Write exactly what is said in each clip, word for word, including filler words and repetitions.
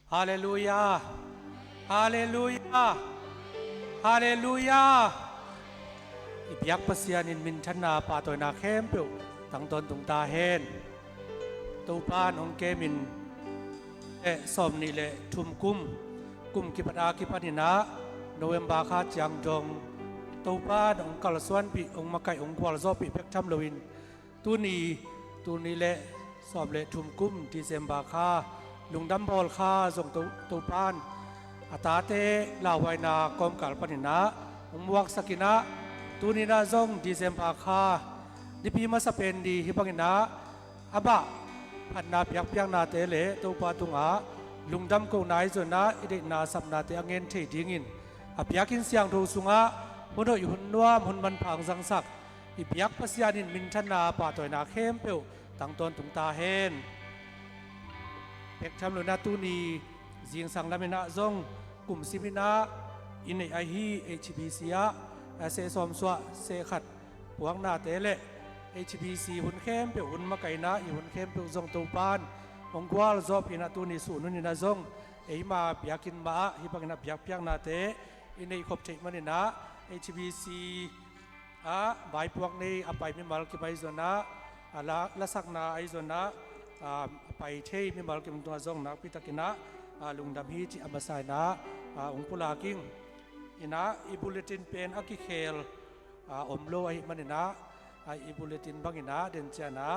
Halleluia. Halleluia. Halleluia. I biak Pasian in minthanna pahtawina khempeuh tang tawntung ta hen. Topan hong kemin eh sawmnih le thum kum, kum kipat a kipaninah November kha ciang dong Topan hong kalsuanpih, hong makaih, hong gualzawhpih bek tham loin tuni, tuni le sawm le thum kum December kha, lungdam bawl kha zong To, Topan a tate lauhuaina kawmkal paninah hong muaksakinah, tuninah zong December kha nipi masa pen ni hih banginah amah phatna biakpiaknate le Topa tungah lungdam kohna ahi zonah i deihna sapnate a ngen thei dingin a biakinn siangtho sungah hun hoih, hun nuam, hun manpha hong zangsak i biak Pasian in minthanna pahtawina khempeuh tang tawntung ta hen. Bek tham loinah tuni zingsang laminah zong kumsiminah i neih ahi H B C ah a seh sawmsuah seh khat puaknate le H B C hun khempeuh, hun makaihna i hun khempeuh zong Topan hong gualzawhpihnah tuni suhnuninah zong eima biakinn mah ah hih banginah biakpiaknate i neihkhop theih maninah H B C ah vaipuak nei a pai mimal kim ahi zonah, a la, lasakna ahi zonah, a, a pai thei mimal kim tungah zong nakpitakinah, a, lungdam hi cih a masa inah, a, hong pulak ing. Inah i bulletin pen a kikhel, a, om lo ahih maninah, a, i bulletin banginah dencianah,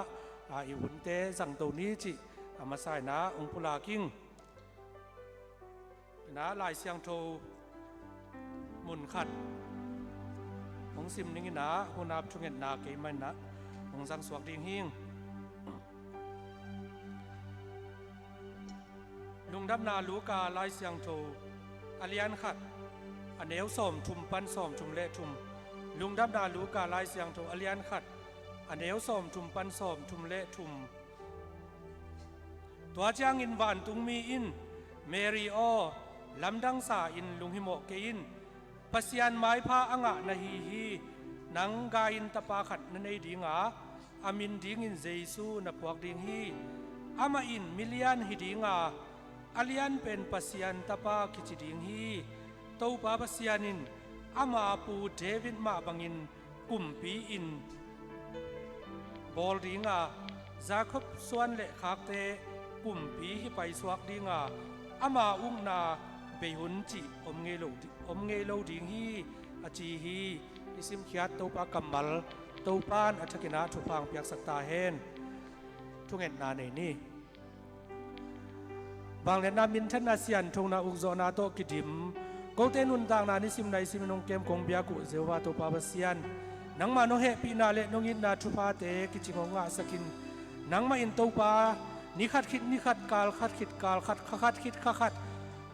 a, i hunte zangto ni cih a masa inah hong pulak ing. Inah Lai Siangtho mun khat hong sim ninginah hunap thungetna keimah inah hong zangsuak ding hing. Lungdamna Luka Lai Siangtho a lian khat, a neu sawmthum pan sawmthum le thum. Lungdamna Luka Lai Siangtho a lian khat, a neu sawmthum pan sawmthum le thum. Tua ciangin vantungmi in, Mary aw, lamdangsa in lunghimawh kei in. Pasian maipha a ngah na hi hi. Nang gai-in tapa khat na nei dinga, a min dingin Jesu na phuak ding hi. Amah in milian hi dinga, a lianpen Pasian Tapa kici ding hi. Topa Pasian in ama pu David mah bangin kumpi in bawl dinga, Jakob suan le khakte kumpi hi paisuak dinga, ama ukna beihun cih om ngei lo di-, om ngei lo ding hi, a ci hi. I simkhiat Topa kammal Topan a thakinah thupha hong piaksak ta hen. Thungetna nei ni. Vangliatna minthanna sianthona ukzawhna tawh kidim, kote nuntakna nisimna i simin hong kem kong biak uh Jehovah Topa Pasian, nangmah nong hehpihna le nong itna thuphate kicing hong ngahsakin. Nangmah in Topa, ni khat khit ni khat, kal khat khit kal khat, kha khat khit kha khat,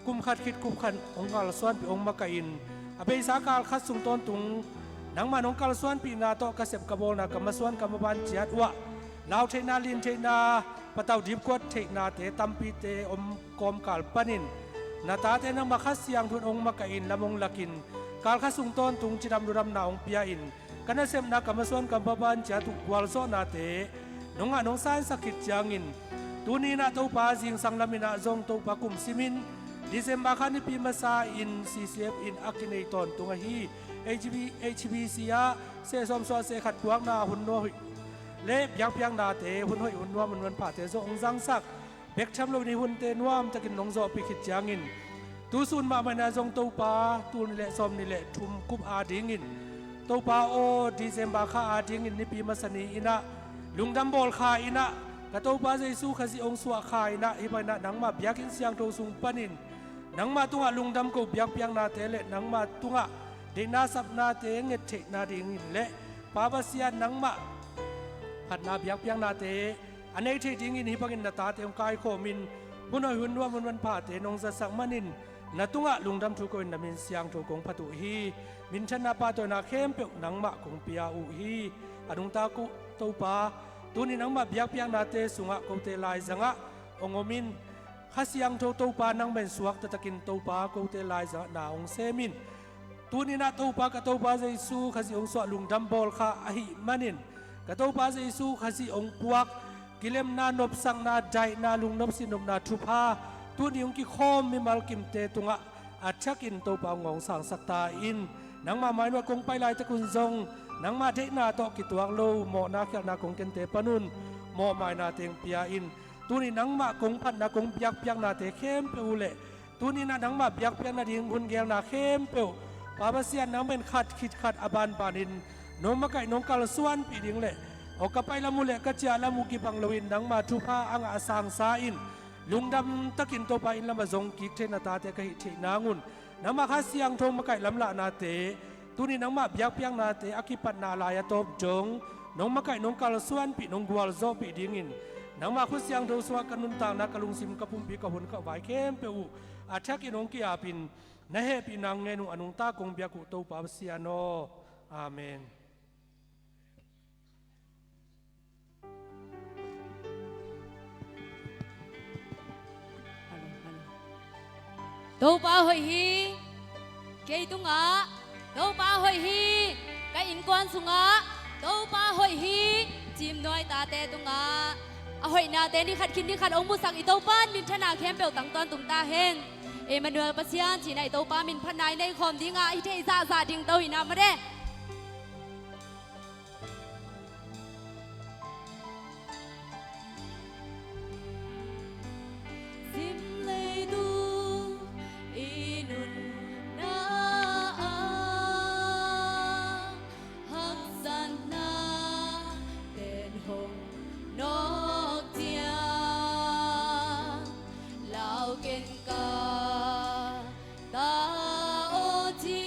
kum khat khit kum khat hong kalsuanpih, hong makaih in, a beisa kal khat sung tawntung nangmah nong kalsuanpihna tawh ka sep ka bawlna, ka masuan ka maban ciat uh ah lau theihna, lin theihna, patau dipkuat theihnate tampite om kawmkal panin na tate nangmah Kha Siangtho in hong makaih in, lam hong lakin, kal khat sung tawntung cidam ludamna hong pia in, ka nasepna, ka masuan ka maban ciat uh gualzawhnate nong ngah nong sansak khit ciangin, tuni inah Topa zingsang laminah zong Topa kumsimin December kha nipi masa in C C F in a kinei tawntung ahi H B, H B C ah seh sawmsuah seh khat puakna hun nuam hoih le biakpiaknate, hun hoih, hun nuam, hun manphate zong hong zangsak, bek tham loin i hunte nuamtakin nong zawhpih khit ciangin, tusun mahmah inah zong Topa, tul nih le sawmnih le thum kum adingin, Topa aw, December kha adingin nipi masa ni inah lungdam bawl kha inah, ka Topa Jesu Khazih hong suah kha inah, hih banginah nangmah biakinn siangtho sung panin nangmah tungah lungdam ko biakpiaknate le nangmah tungah deihna sapnate nget theihna dingin le Pa Pasian nangmah phatna biakpiaknate a nei theih dingin hih bangin na tate hong kaikhawmin, hun hoih, hun nuam, hun manphate nong zatsak manin, na tungah lungdam thu ko-in na min siangtho kong phat uh hi. Minthanna pahtawina khempeuh nangmah kong pia uh hi. A nungta uh Topa, tuni nangmah biakpiaknate sungah kote laizangah hong omin, Kha Siangtho Topa nangmah in suak taktakin Topa kote laizangah na hong semin. Tuni inah Topa, ka Topa Jesu Khazih hong suah lungdam bawl kha ahih manin, ka Topa Jesu Khazih hong puak kilemna, nopsakna, daihna, lungnop sinnopna thupha tuni hong kikhawm mimal kimte tungah a thiakin Topa hong ngawngsangsak ta in. Nangmah mai nuah kong pai laitak un zong nangmah deihna tawh kituak lo mawhna khialhna kong kente panun mawhmaina teng pia in. Tuni nangmah kong phatna kong biakpiaknate khempeuh uh leh tuni-in ah nangmah biakpiak nading hun gelna khempeuh Pa Pasian nangmah in khat khit khat a banbanin nong makaih nong kalsuanpih ding leh aw ka pai lam uh leh ka ciah lam uh kibang loin nangmah thupha a ngah a sangsa in lungdam takin Topa inn lamah zong kik theihna tate ka hih theih nangun nangmah Kha Siangtho makaih lamlahnate tuni nangmah biakpiaknate a kipatna lai a tawp dong nong makaih nong kalsuanpih nong gualzawhpih dingin nangmah khut siangtho sungah ka nuntakna ka lungsim ka pumpi ka hun ka vai khempeuh uh a thiakin hong ki-apin na hehpihna ngen uh a nungta kong biak uh Topa Pasian aw. Amen. Topa hoih hi. Kei tungah Topa hoih hi. Ka innkuan sungah Topa hoih hi. Cimnuai tate tungah a hoihnate ni khat khin ni khat hong musak i Topa in minthanna khempeuh tang tawntung ta hen. Emmanuel Pasian cihna i Topa minphatna i neih khawm dingah i theih zahzah ding to hi na mare. Zim leitung i nunna ah haksatna ten hong nawk ciang lau ken ka ta aw ci.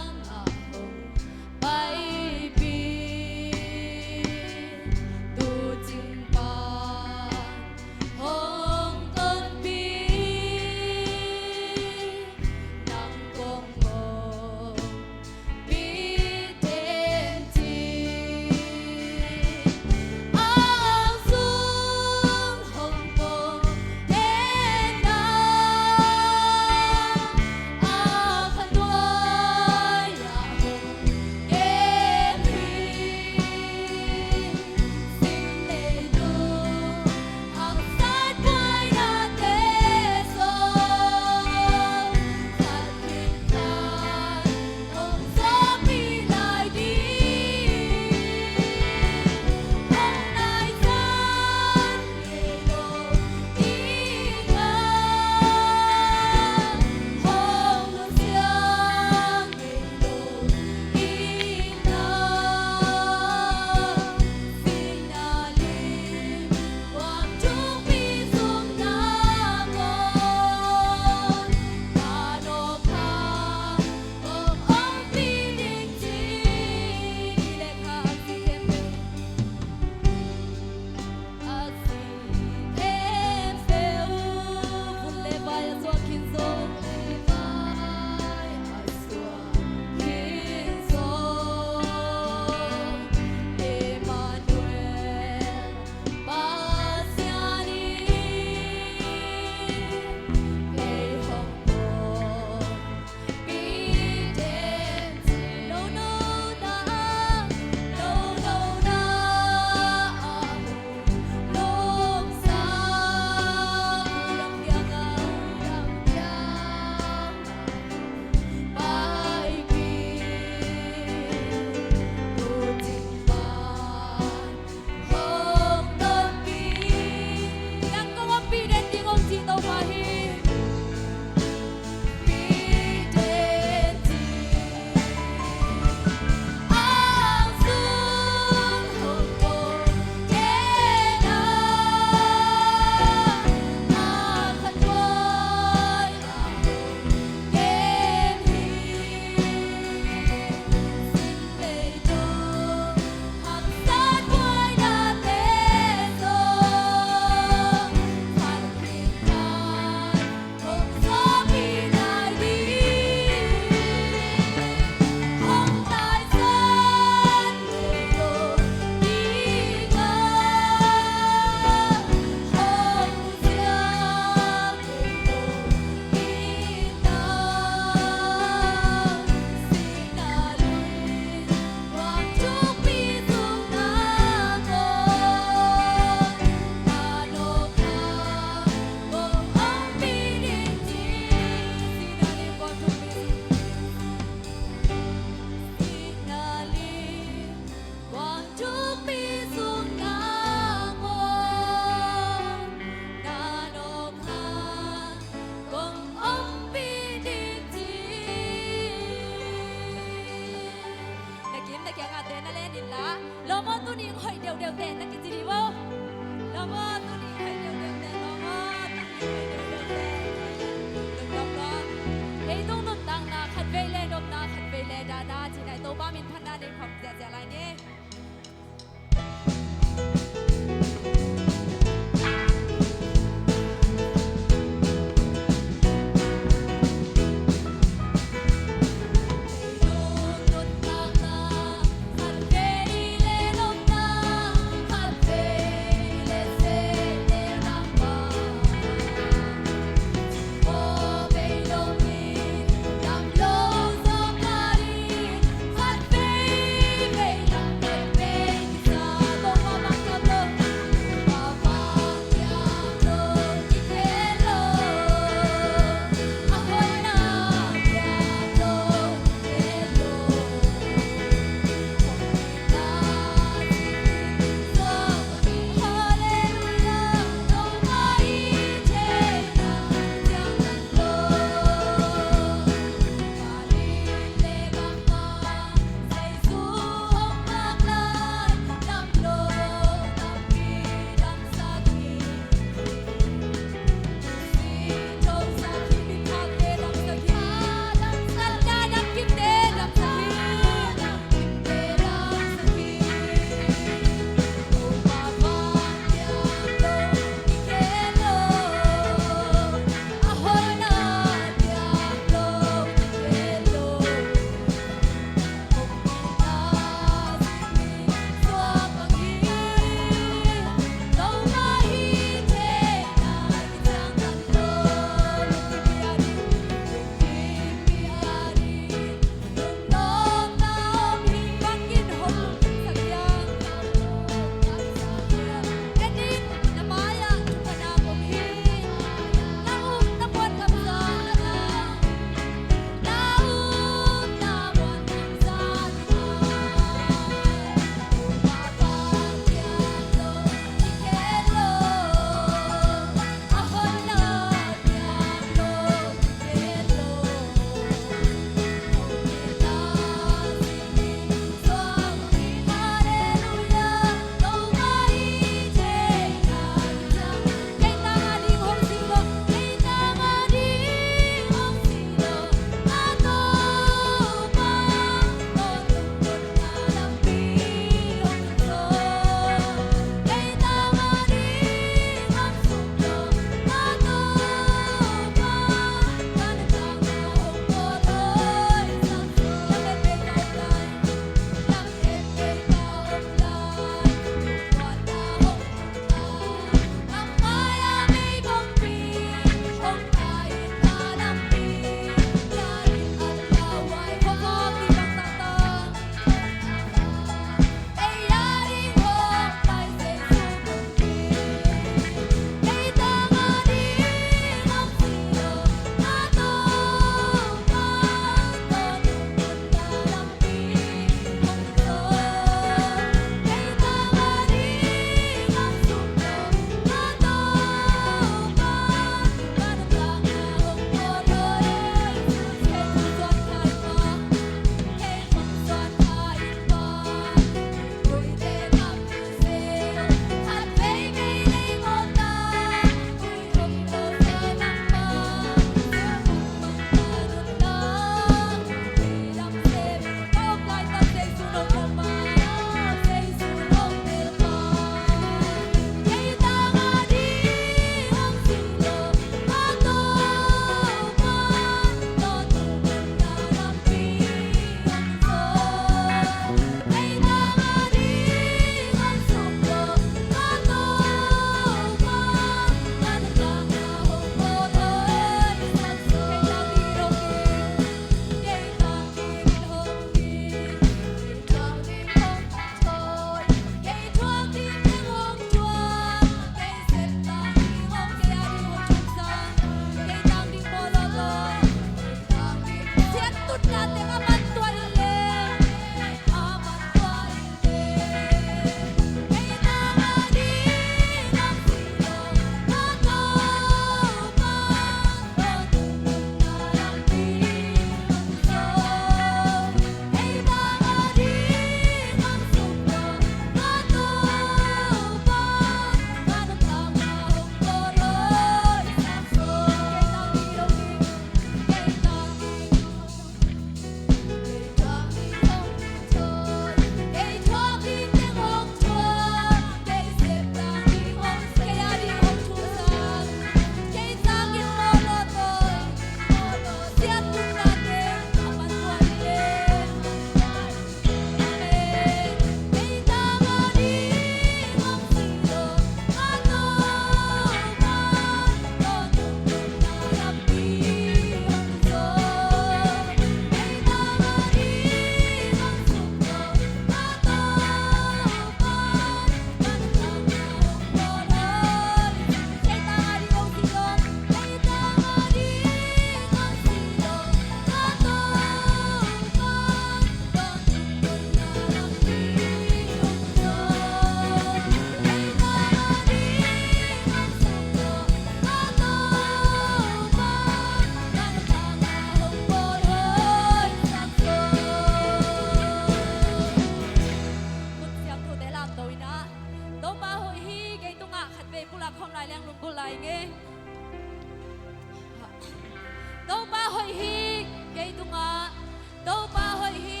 Topa hoih hi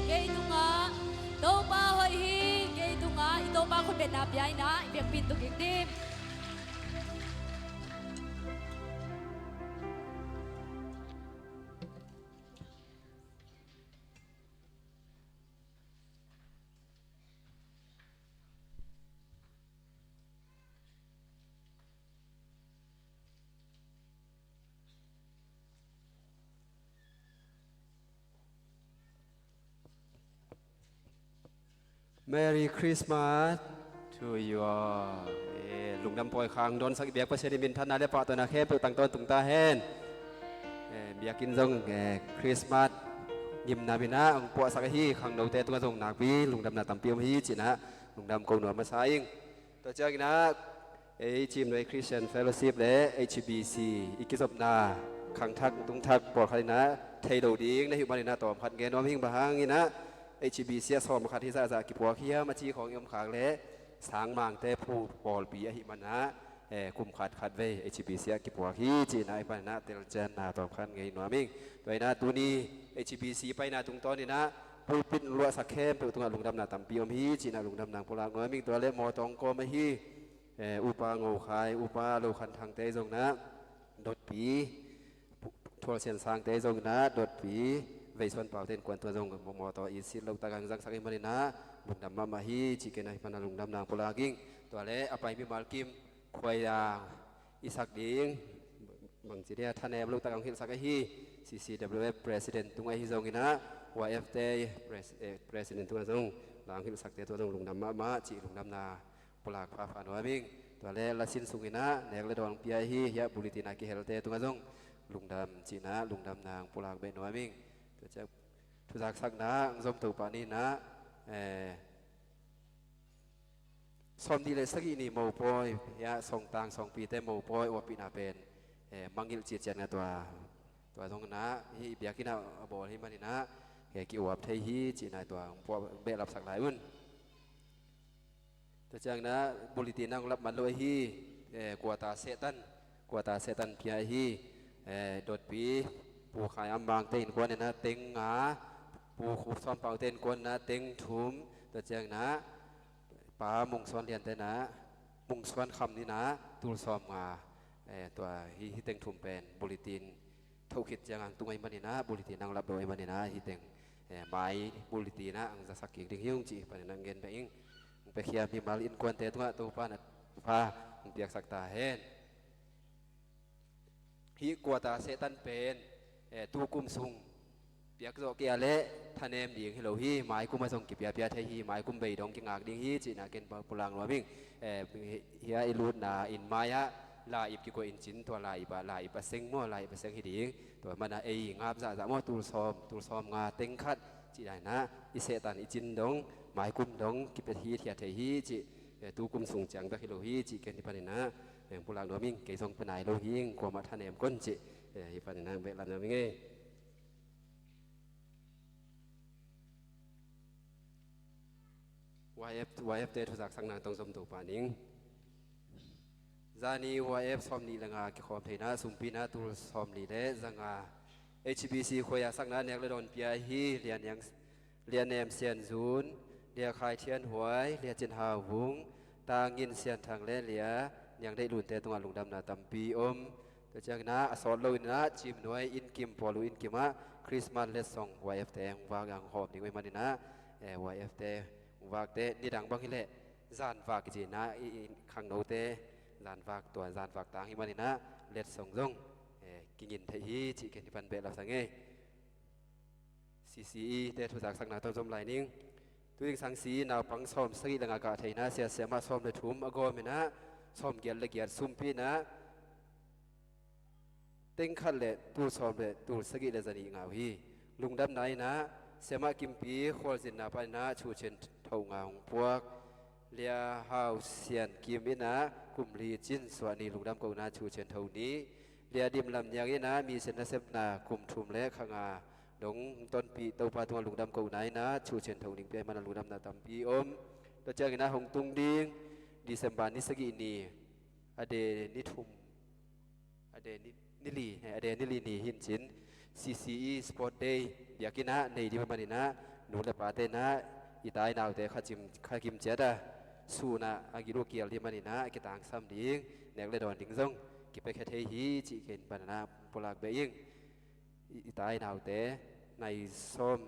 kei tungah, Topa hoih hi kei tungah, i Topa khutbetna pia in ah i biakpi'n tung kik ding. Merry Christmas to you all. Eh, lungdam pawi khang dawnsak i biak Pasian i minthanna le pahtawina khempeuh tang tawntung ta hen. Eh, biakinn zong, eh, Christmas ngimna min ah hong puahsak ahi khangnote tungah zong nakpi lungdamna tampi om hi ci-in ah lungdam ko nuam masa ing. Tua ciangin ah ei Cimnuai Christian Fellowship le H B C i kizopna khangthak tungthak pawlkhat in ah thei lo ding na hih manin ah tawmkhat gen nuam ing. Bang hangin ah H B C ah sawmkhat hi zahzah kipuak hiam a ci khawng i om khak leh Sangmangte phu pawlpi ahih manin ah, eh, kum khat khat vei H B C ah kipuak hi ci-in ah i panin ah telcianna tawmkhat ngei nuam ing. Tua in ah tuni H B C paina tungtawn in ah pulpit luahsak khempeuh tungah lungdamna tampi om hi ci-in ah lungdamna pulak nuam ing. Tua le mawtaw kawm ahi, eh, Upa Ngo Khai, Upa Lo Khan Thangte zong in ah dotpi, Thual Sian Sangte zong in ah dotpi, Veisuan Paute innkuan tungah zong mawtaw i sit loh tak hong zangsak ahih manin ah lungdam mahmah hi cih ken ah hih panin ah lungdamna pulak ing. Tua le a pai mimal kim khuai a i sak ding bangci dia thanem loh tak hong hilhsak ahi C C W F President tungah ahi zongin ah Y F te pres-, eh, President tungah zong la hong hilhsakte tungah zong lungdam mahmah cih lungdamna pulak phapha nuam ing. Tua le lasin sungin ah nek le dawn pia hi, hiah bulletin a kihelte tungah zong lungdam ci-in ah lungdamna pulak beh nuam ing. Tua ciang thuzaksakna hong zom Topa ni in ah, eh, sawmnih le sagih ni mopawi, hiah songtang songpite mopawi uappihna pen, eh, mangngilh ciatciat nga tua, tua zong in ah hih biakinn ah a bawl ahih manin ah, eh, ki-uap thei hi ci-in ah tua hong puah behlapsak lai un. Tua ciangin ah bulletin ah hong lap man lo ahi, eh, kuata sehtan, kuata sehtan pia ahi, eh, dotpi Pu Khai Am Mangte innkuan in ah teng nga, Pu Khup Suan Paute innkuan in ah teng thum, tua ciangin ah Pa Mung Suan Liante in ah, Mung Suan Kham in ah tul sawm nga, eh, tua hih, hih teng thum pen bulletin thoh khit ciang hong tung ahih manin ah, bulletin hong lap lo ahih manin ah, hih teng, eh, mai bulletin ah hong zasak kik ding hi ung cih panin ah hong gen beh ing. Hong piakhia mimal innkuante tungah Topa in ah thupha hong piaksak ta hen. Hih kuata sehtan pen, eh, tu kum sung piak zawh kei a leh thanem ding hi lo hi, maikum ah zong kipiapia thei hi, maikum bei dong kingak ding hi cih na ken pulak nuam ing. Eh, hiah i lutna inn mai-ah lai-ip kikoih in cin, tua lai-ip ah, lai-ip a seng maw, lai-ip a seng hi ding. Tua manah ei ngap zahzah maw, tul sawm, tul sawm nga teng khat cih dan inah i sehtan i cin dong, maikum dong kipia hi, thia thei hi cih, eh, tu kum sung ciang bek hi lo hi cih ken hih paninah, eh, pulak nuam ing. Kei zong pia nai lo hi ing, kuamah thanem kon cih, eh, hih paninah behlap nuam ing ei. Y F, Y F te thuzaksakna tawng zom to pah ning. Zani Y F sawmnih le nga kikhawm theihna, sumpina tul sawmnih le za nga. H B C khuai-a sakna nek le dawn pia hi. Lia Niang, Lia Nem Sian Zun, Lia Khai Thian Huai, Lia Cin Hau Vung, Tang Ngin Sian Thang le Lia Niang Deih Lunte tungah lungdamna tampi om. Tua cianginah a sawt loinah Cim Nuai Inn Kim, Paulu Inn Kim ah Christmas letsong Y F te hong vak, hong hawm ding uh hih maninah, eh, Y F te hong vakte nidang bang hileh zanvak kicinah i, i khangnote zanvak, tua zanvak tang hih maninah letsong zong, eh, kingin theih hi cih ken hih pan behlap sa ngei. C C E te thuzaksakna tawh zom lai ning. Tuingsang C E naupang sawm sagih le nga kah theihna, sia siamah sawm le thum a gawminah sawm giat le giat sumpinah teng khat le tul sawm le tul sagih le zanih ngah uh hi. Lungdamna inah siamah Kimpi khualzinna paninah Chu Chin Tho nga hong puak. Lia Hau Sian Kim inah kum li cin suah ni lungdam kohna Chu Chin Tho ni. Lia Dim Lam Niang inah mi sin nasepna kum thum le kha nga dong tonpih Topa tungah lungdam kohna inah Chu Chin Tho ning pia hih manah lungdamna tampi om. Tua cianginah hong tung ding December ni sagih ni, a de ni thum, a de ni, ni li, a de ni li ni hi in cin. C C E Sport Day biakinn ah nei ding manin ah, nu le pate in ah i tai naute kha cim, kha kim ciat a, sun ah a gil uh kial ding manin ah kitangsam ding, nek le dawn ding zong kipia khia thei hi cih ken pan ah pulak beh ing. I, i tai naute nai sawm,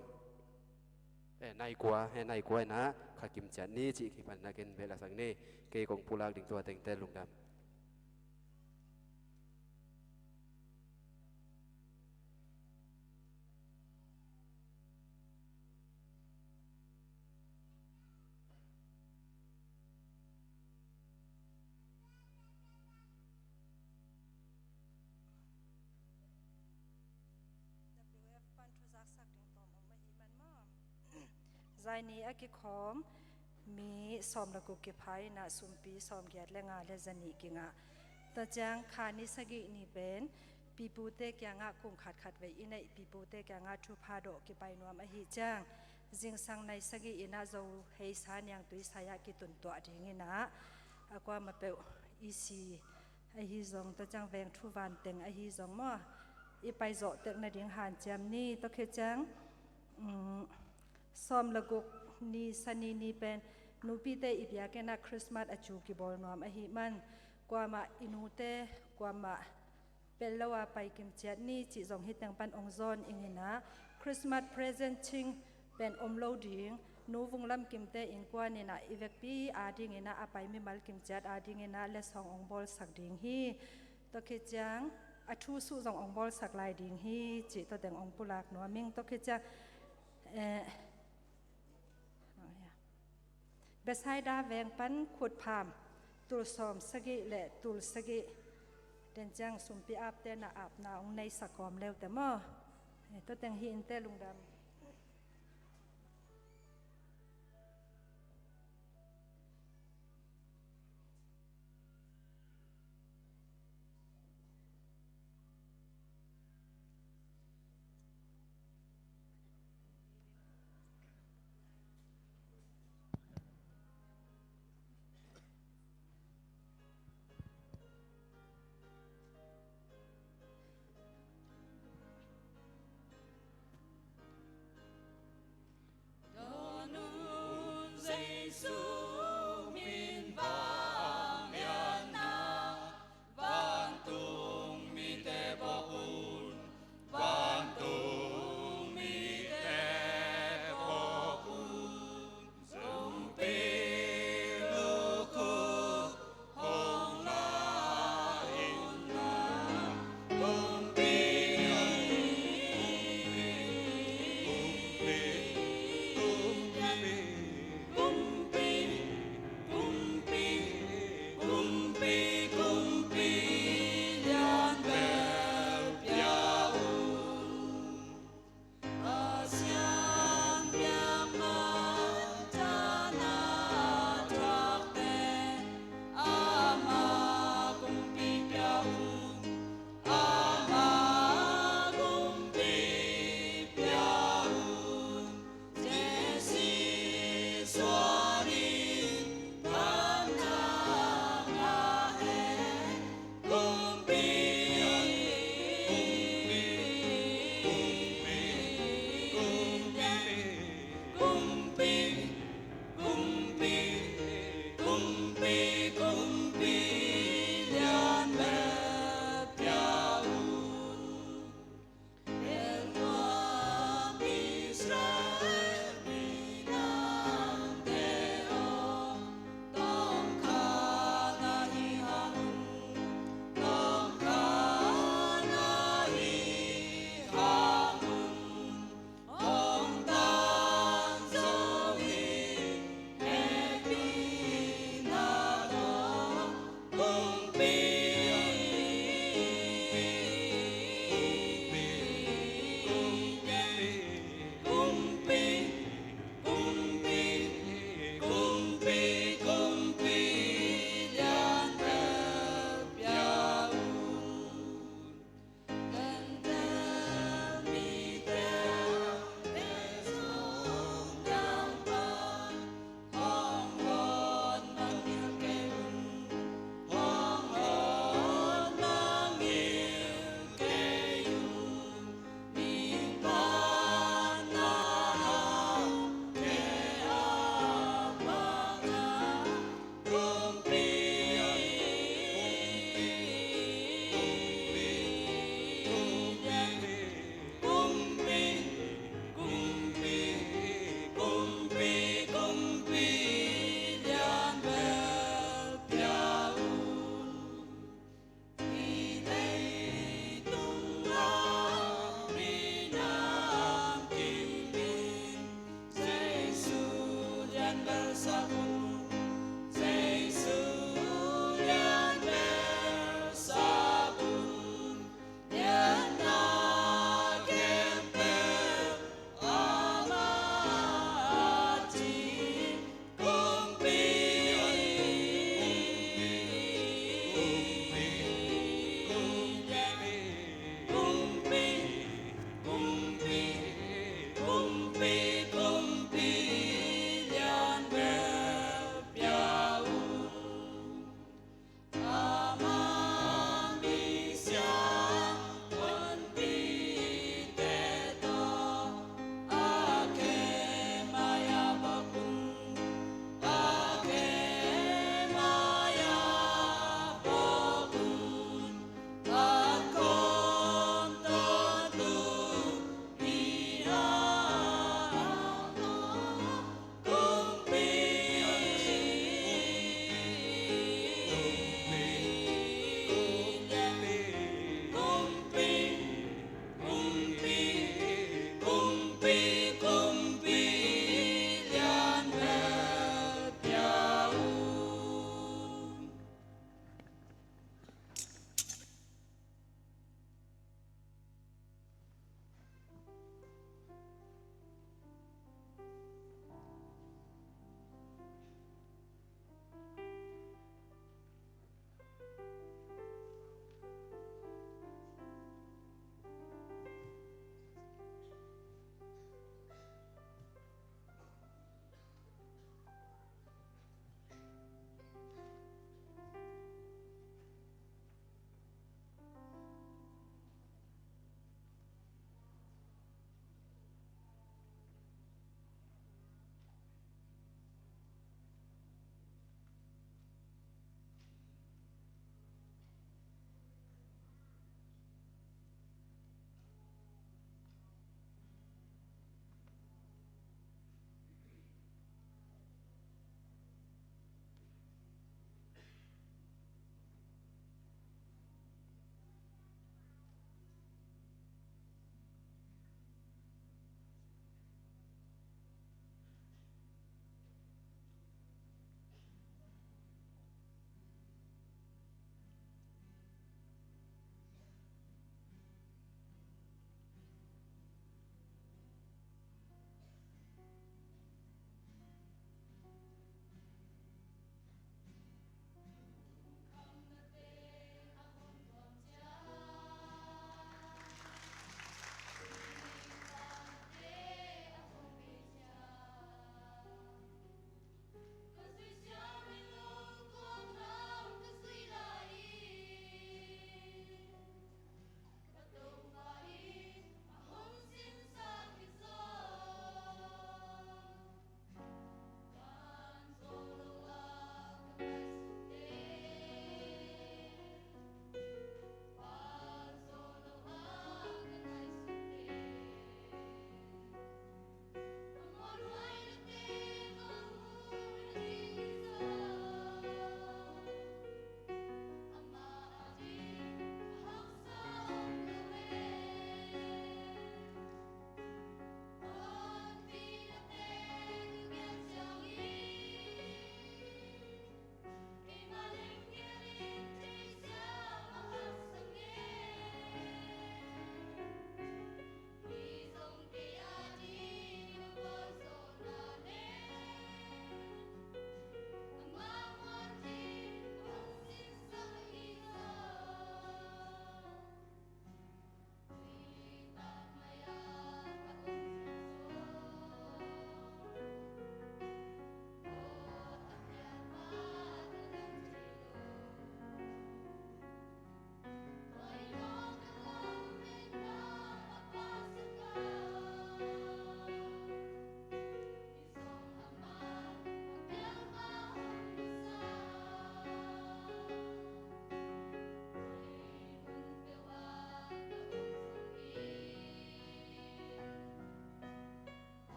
eh, nai kua, eh, nai kua in ah kha kim ciat ni cih kipan in ah ken beh lasak ni. Kei kong pulak ding tua tengte lungdam. W F pan thuzaksak ding tawm om ahih man maw? Zaini a kikhawm mi sawm le guk kipha in ah sumpi sawmgiat le nga le zanih kingah. Tua ciang kha ni sagih ni pen pipute kiangah kum khat khat vei i neih pipute kiangah thupha dawh kipai nuam ahih ciang, zingsang nai sagih in ah Zo heisa niangtui sai-ah kituntuah ding in ah, a kuamah peuh i si ahi zong, tua ciang veng thu vanteng ahi zong maw, i paizawh tek nading hanciam ni. Tua khit ciang, um, sawm le guk ni Sani ni pen nupite i biakinn ah Christmas a cu kibawl nuam ahih man, kuamah i nute kuamah pel lo a pai kim ciat ni cih zong hiteng pan ong zawn ing in ah, Christmas present cing pen om lo ding, nu Vung Lam Kimte innkuan in ah i vekpi ading in ah a pai mimal kim ciat ading in ah letsong ong bawlsak ding hi. Tua khit ciang a thusuh zong ong bawlsak lai ding hi cih tua teng ong pulak nuam ing. Tua khit ciang, eh, Bethsaida veng pan khutpham tul sawm sagih le tul sagih den ciang sumpi apte na apna ong neisak kawm leute maw? Eh, tua teng hi inte lungdam.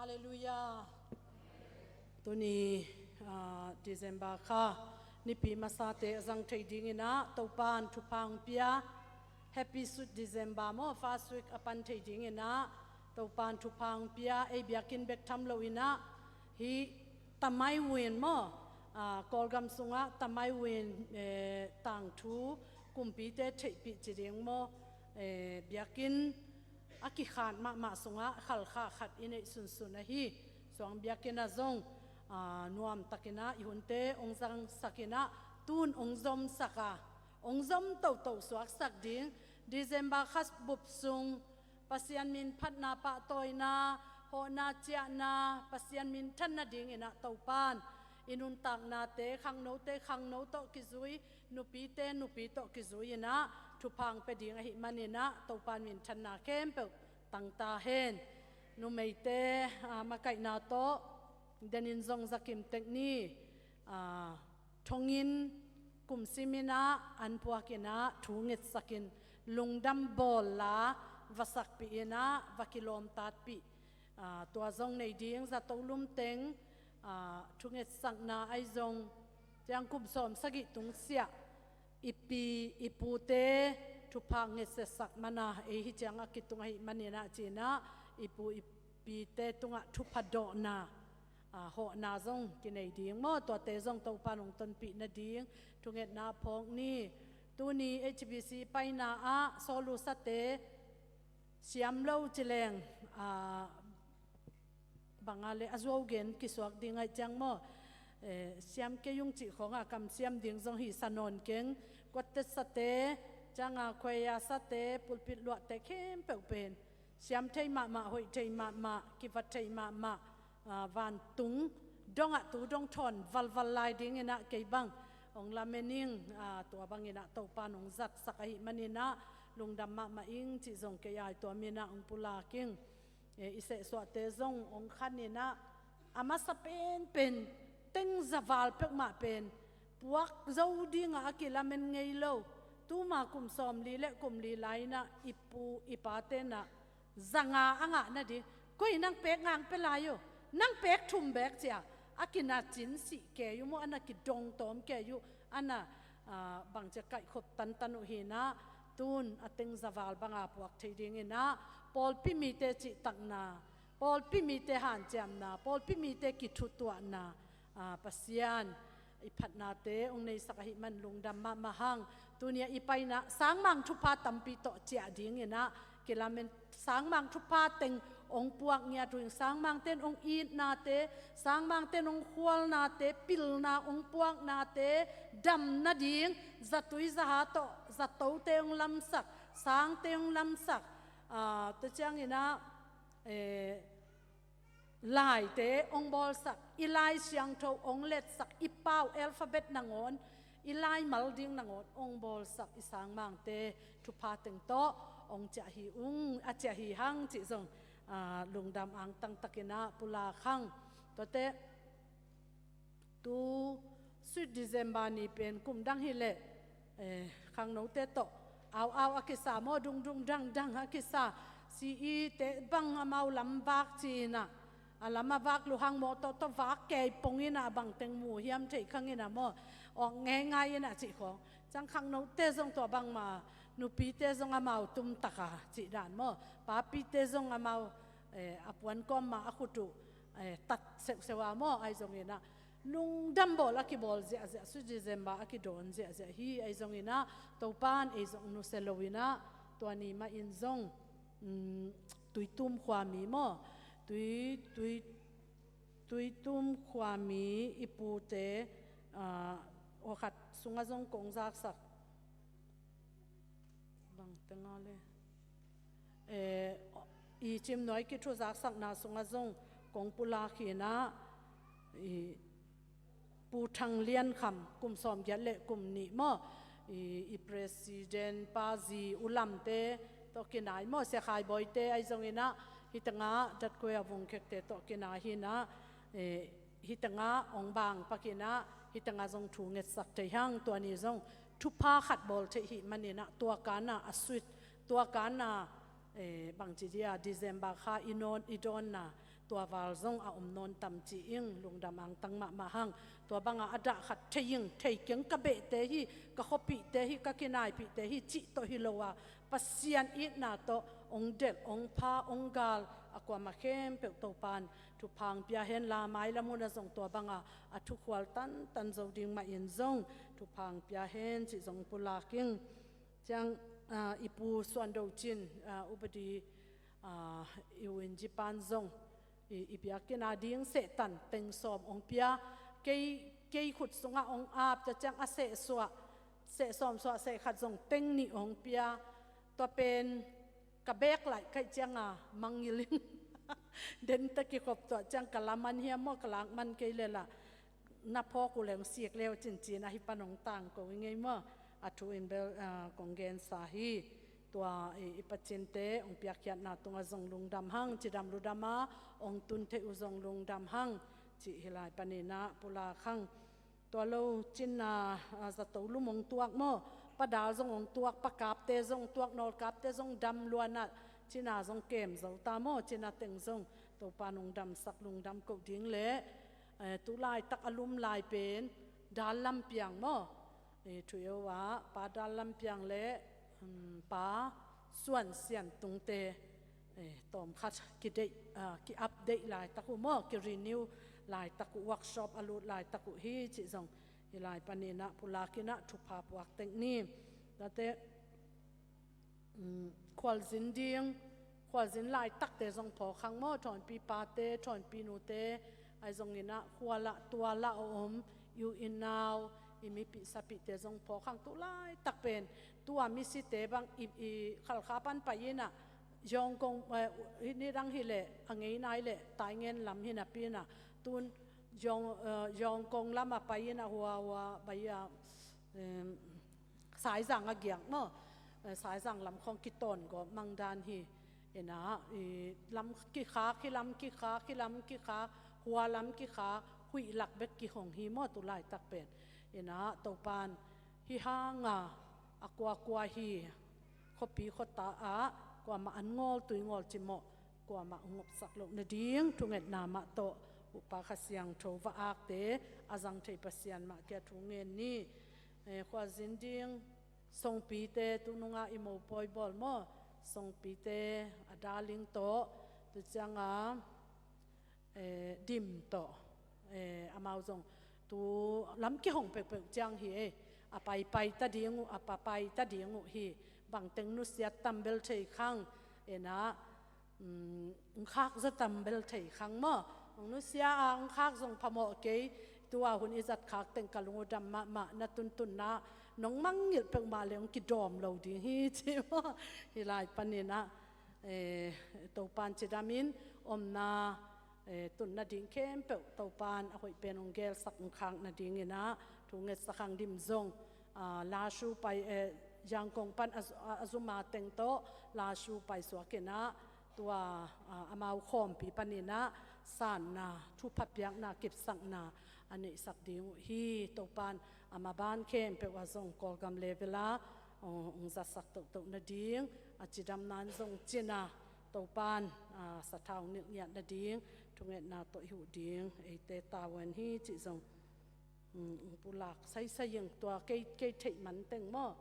Halleluiah. Tuni, ah, December kha nipi masate a zang thei dinginah Topan thupha hong pia, Happy Sweet December maw, first week a pan thei dinginah Topan thupha hong pia, ei biakinn bek tham loinah hih Tamai Win maw, ah, Kawlgam sungah Tamai Win, eh, tangthu kumpite theihpih ci ding maw, eh, biakinn a kikhat mahmah sungah Khalkha khat i neih sunsun ahi. Suang biakinn ah zong, aa, nuamtakinah i hunte hong zangsakinah tun hong zomsak a, hong zom toto suaksak ding. December kha bup sung Pasian min phatna, pahtawina, hawhna ciahna, Pasian minthanna dinginah Topan i nuntaknate, khangnote khangno tawh kizui, nupite nupi tawh kizui-inah thupha hong pia ding ahih maninah Topan minthanna khempeuh tangta hen. Numeite, aa, makaihna tawh denin zong za kim tek ni. Aa, thonginn kumsiminah an puakinah thu ngetsakin lungdam bawlla va sakpih inah va kilawmtatpih. Aa, tua zong nei ding zato lumteng, aa, thungetsakna ahi zong ciang kum sawm sagih tungsiah i pi i pute thupha ngetsetsak mana ei hi ciang a kitung ahih maninah cinah i pu i pite tungah thupha dawhna, aa, hawhna zong kinei ding maw, tuate zong Topan hong tonpih nading thungetna phawk ni. Tuni H B C paina ah sawlusate siam lo cileng, aa, banga le a zuau gen kisuak ding aih ciang maw, eh, siam kei ung cih khawngah kam siam ding zong hi sa nawn keng. Kuattetsate, cianga khuaia sate, pulpit luahte khempeuh pen siam thei mahmah, hoih thei mahmah, kivat thei mahmah, aa, vantung dongah tu dong thawn valval lai dinginah kei bang hong lamen ing. Aa, tua banginah Topan hong zatsak ahih maninah lungdam mahmah ing cih zong kei ai tua minah hong pulak ing. E, i sehsuahte zong hong khaninah a masa penpen teng zaval peuhmah pen puak zo dingah a kilamen ngei lo. Tuma kum sawmli le kum li lai-inah i pu i patenah zanga a ngah nading, koi nang pek ngang pia lai uh, nang pek thum bek cia a kinacin sih kei uh maw, a na kidongtawm kei uh, a na, aa, bangcia kaihkhop tantan uh hinah tun a teng zaval banga puak thei dinginah pawlpi mite cihtakna, pawlpi mite hanciamna, pawlpi mite kithutuahna, aa, Pasian i phatnate hong neisak ahih man lungdam mahmah hang. Tunia i paina sangmang thupha tampi tawh ciah dinginah kilamen, sangmang thupha teng hong puak ngiat uh ing. Sangmangte in hong itnate, sangmangte in hong khualnate, pilna hong puaknate dam nading zatui zaha tawh zatote hong lamsak, sangte hong lamsak, aa, tua cianginah, eh, laite hong bawlsak, i Lai Siangtho hong letsak, i pau alphabet nangawn, i laimal ding nangawn hong bawlsak i sangmangte thupha teng tawh hong ciah hi ung, a ciah hi hang cih zong, aa, lungdam angtangtakinah pulak hang. Tuate tu Sweet December ni pen kum dang hileh, eh, khangnote tawh au au a kisa maw, dungdung dangdang a kisa, C E te bang amau lam vak cinah, a lam a vak luhang mawtaw tawh vak kei ponginah a bangteng mu hiam theih khanginah maw, awk ngeingai inah cih khawng. Ciang khangnote zong tua bangma, nupite zong amau tumtaka cih dan maw, papite zong amau, eh, a puan kawmma a khut uh, eh, tat seuhseuh a maw, ahi zonginah lungdam bawl a kibawl ziahziah, Sweet December a kidawn ziahziah hi. Ahi zonginah Topan ei zong nusia loinah tua ni mahin zong, um, Tuitum khuami maw, Tui, Tui, Tuitum khuami i pute, aa, aw khat sungah zong kong zaksak. Bang tenga le, eh, i Cimnuai kithu zaksakna sungah zong kong pulak hinah, i Pu Thang Lian Kham kum sawmgiat le kum nih maw, i, i president pa zi U Lamte tawh kinai maw, Sia Khai Bawite ahi zonginah hih tengah Datkuia Vungkhekte tawh kinai hinah, eh, hih tengah hong bang pakinah hih tengah zong thu ngetsak thei hang. Tua ni zong thupha khat bawl theih hih maninah tua kana a sweet, tua kana, eh, bangci dia December kha i nawn i dawnna tua val zong a om nawn tam ci-in lungdam angtang mahmah hang. Tua banga a dah khat thei ing, thei keng, ka behte hi, ka khuapihte hi, ka kinaipihte hi cih tawh hi lo a, Pasian itna tawh hong delh, hong pha, hong gal a kuamah khempeuh Topan thupha hong pia hen la, mailam hunah zong tua banga a thukhual tantan zo ding mahin zong thupha hong pia hen cih zong pulak ing. Ciang, ah, i pu Suan Do Cin, ah, upadi, ah, i u in jipan zong i, i biakinn a ding sehtan teng sawm hong pia. Kei, kei khut sungah hong ap, tua ciang a sehsuah, seh sawm suah seh khat zong teng nih hong pia. Tua pen ka bek laih kaih cianga mangngilh in den tawh kikhop, tua ciang ka la man hiam maw, ka lak man kei leh lah na phawk uh leh hong sik leu cincin ahi pan hong tangko i ngei maw. A thu in bel, ah, kong gensa hi. Tua i, i pacinte hong piakkhiatna tungah zong lungdam hang, cidam ludam a hong tun theih uh zong lungdam hang cih hih lai paninah pulak hang. Tua lo cin a, ah, zato lum hong tuak maw, Pa Dal zong hong tuak, Pa Kapte zong tuak, Nawl Kapte zong dam luanah cin a zong kem zo ta maw, cin a teng zong Topan hong damsak lungdam koh ding leh, eh, tu laitak a lum lai pen Dal Lam Piang maw, eh, thu-eu ah Pa Dal Lam Piang leh, um, Pa Suan Sian Tungte, eh, tawmkhat kideih, ah, ki-update laitak uh maw, ki-renew laitak uh, workshop a lut laitak uh hi cih zong hih lai paninah pulak inah thupha puak teng ni. Tate, um, khualzin ding, khualzin laitakte zong phawk hang maw, thawnpi pate, thawnpi nute, ahi zonginah khualah tualah a om i u i nau, i mipih sapihte zong phawk hang. Tu laitak pen tua misite bang i, i Khalkha pan pai inah Yawngkong, eh, nidang hileh a ngei nai leh Taingen lam hi napi inah tun Yawng, eh, Yawngkong lamah pai inah hua hua bai a, em, Saizang a giak maw, eh, Saizang lam khawng kitawn gawp mang dan hi. Inah i lam kikhak, hih lam kikhak, hih lam kikhak, hua lam kikhak, huih lak bek kihong hi maw tu laitak pen. Inah Topan hih hanga a kuakua hi khuapi khuata ah kuamah an ngawl tui ngawl cimawh kuamah hong ngopsak loh nading thungetna mah tawh Upa Kha Siangtho va akte a zang thei Pasian mah kia thu ngen ni. Eh, khualzin ding Songpite, tununga i mopawi bawl maw, Songpite a darling tawh, tu cianga, eh, Dim tawh, eh, amau zong tu lam kihong peuhpeuh ciang hi, eh, a paipai ta ding uh, a papai ta ding uh hi. Bangteng nusiat tam bel thei khang, inah, um, khak zaw tam bel thei khang maw. Hong nusia a hong khak zong phamawh kei. Tua hun i zat khak teng ka lung uh dam mahmah, na tuntunna nong mangngilh peuhmah le hong kidawm lo ding hi ci maw. Hih lai paninah, eh, Topan cidamin omna, eh, tun nading khempeuh Topan a hoih pen hong gelsak hong khak nadinginah thu ngetsak hang. Dim zong, ah, Lashu pai, eh, Yangkong pan a, a, a zuma teng tawh Lashu pai suakinah tua, ah, amau khawmpi paninah sanna, thupha piakna, kipsakna a neihsak ding uh hi. Topan a maban khempeuh ah zong Kawlgam level ah, oh, hong zatsak tohtoh nading, a cidamna in zong cina Topan, ah, sathau nilh ngiat nading thungetna tawh i huh ding eite tavuan hi cih zong, um, pulak saisai ing. Tua kei, kei theih man teng maw.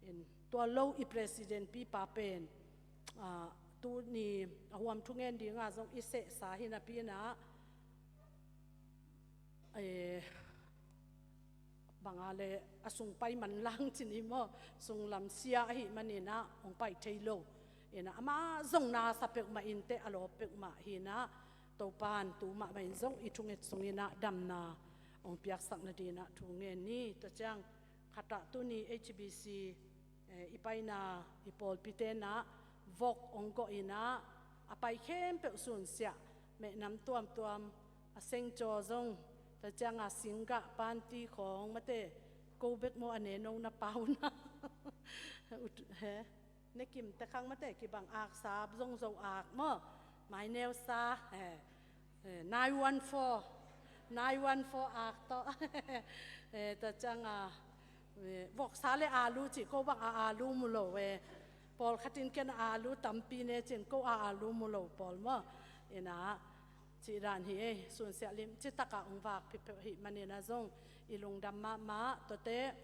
In, tua lo i president pipa pen, ah, tuni a huam thungen dinga zong i sehsa hi napi inah, eh, banga le a sung pai man lang cin hi maw, sunglam sia ahi maninah hong pai thei lo. Inah ama zong nasa peuhmah inteh a lawp peuhmah hinah Topan tu mahmah in zong i thunget sunginah damna hong piaksak nadinah thu ngen ni. Tua ciang khatah tuni H B C, eh, i paina i pawlpi tenah vok hong gawh inah a pai khempeuh sunsiah, mehnam tuamtuam, a sengcaw zong, tua cianga singgah panti khawng mate, ko bek maw a neno na pau na. Ut, he, ne kimte khang mate kibang aksa zong zo ak maw, maineusa, he, eh, nine one four, nine one four ak tawh. Eh, tua cianga, eh, voksa le alu cih ko bang a alu mu lo, eh, pawlkhatin ken a alu tampi ne cin ko a alu mu lo pawl maw. Inah, Cih dan hi ei, sunsiah limci takah hong vak phipeuh ahih manin ah zong i lungdam mahmah. Tuate,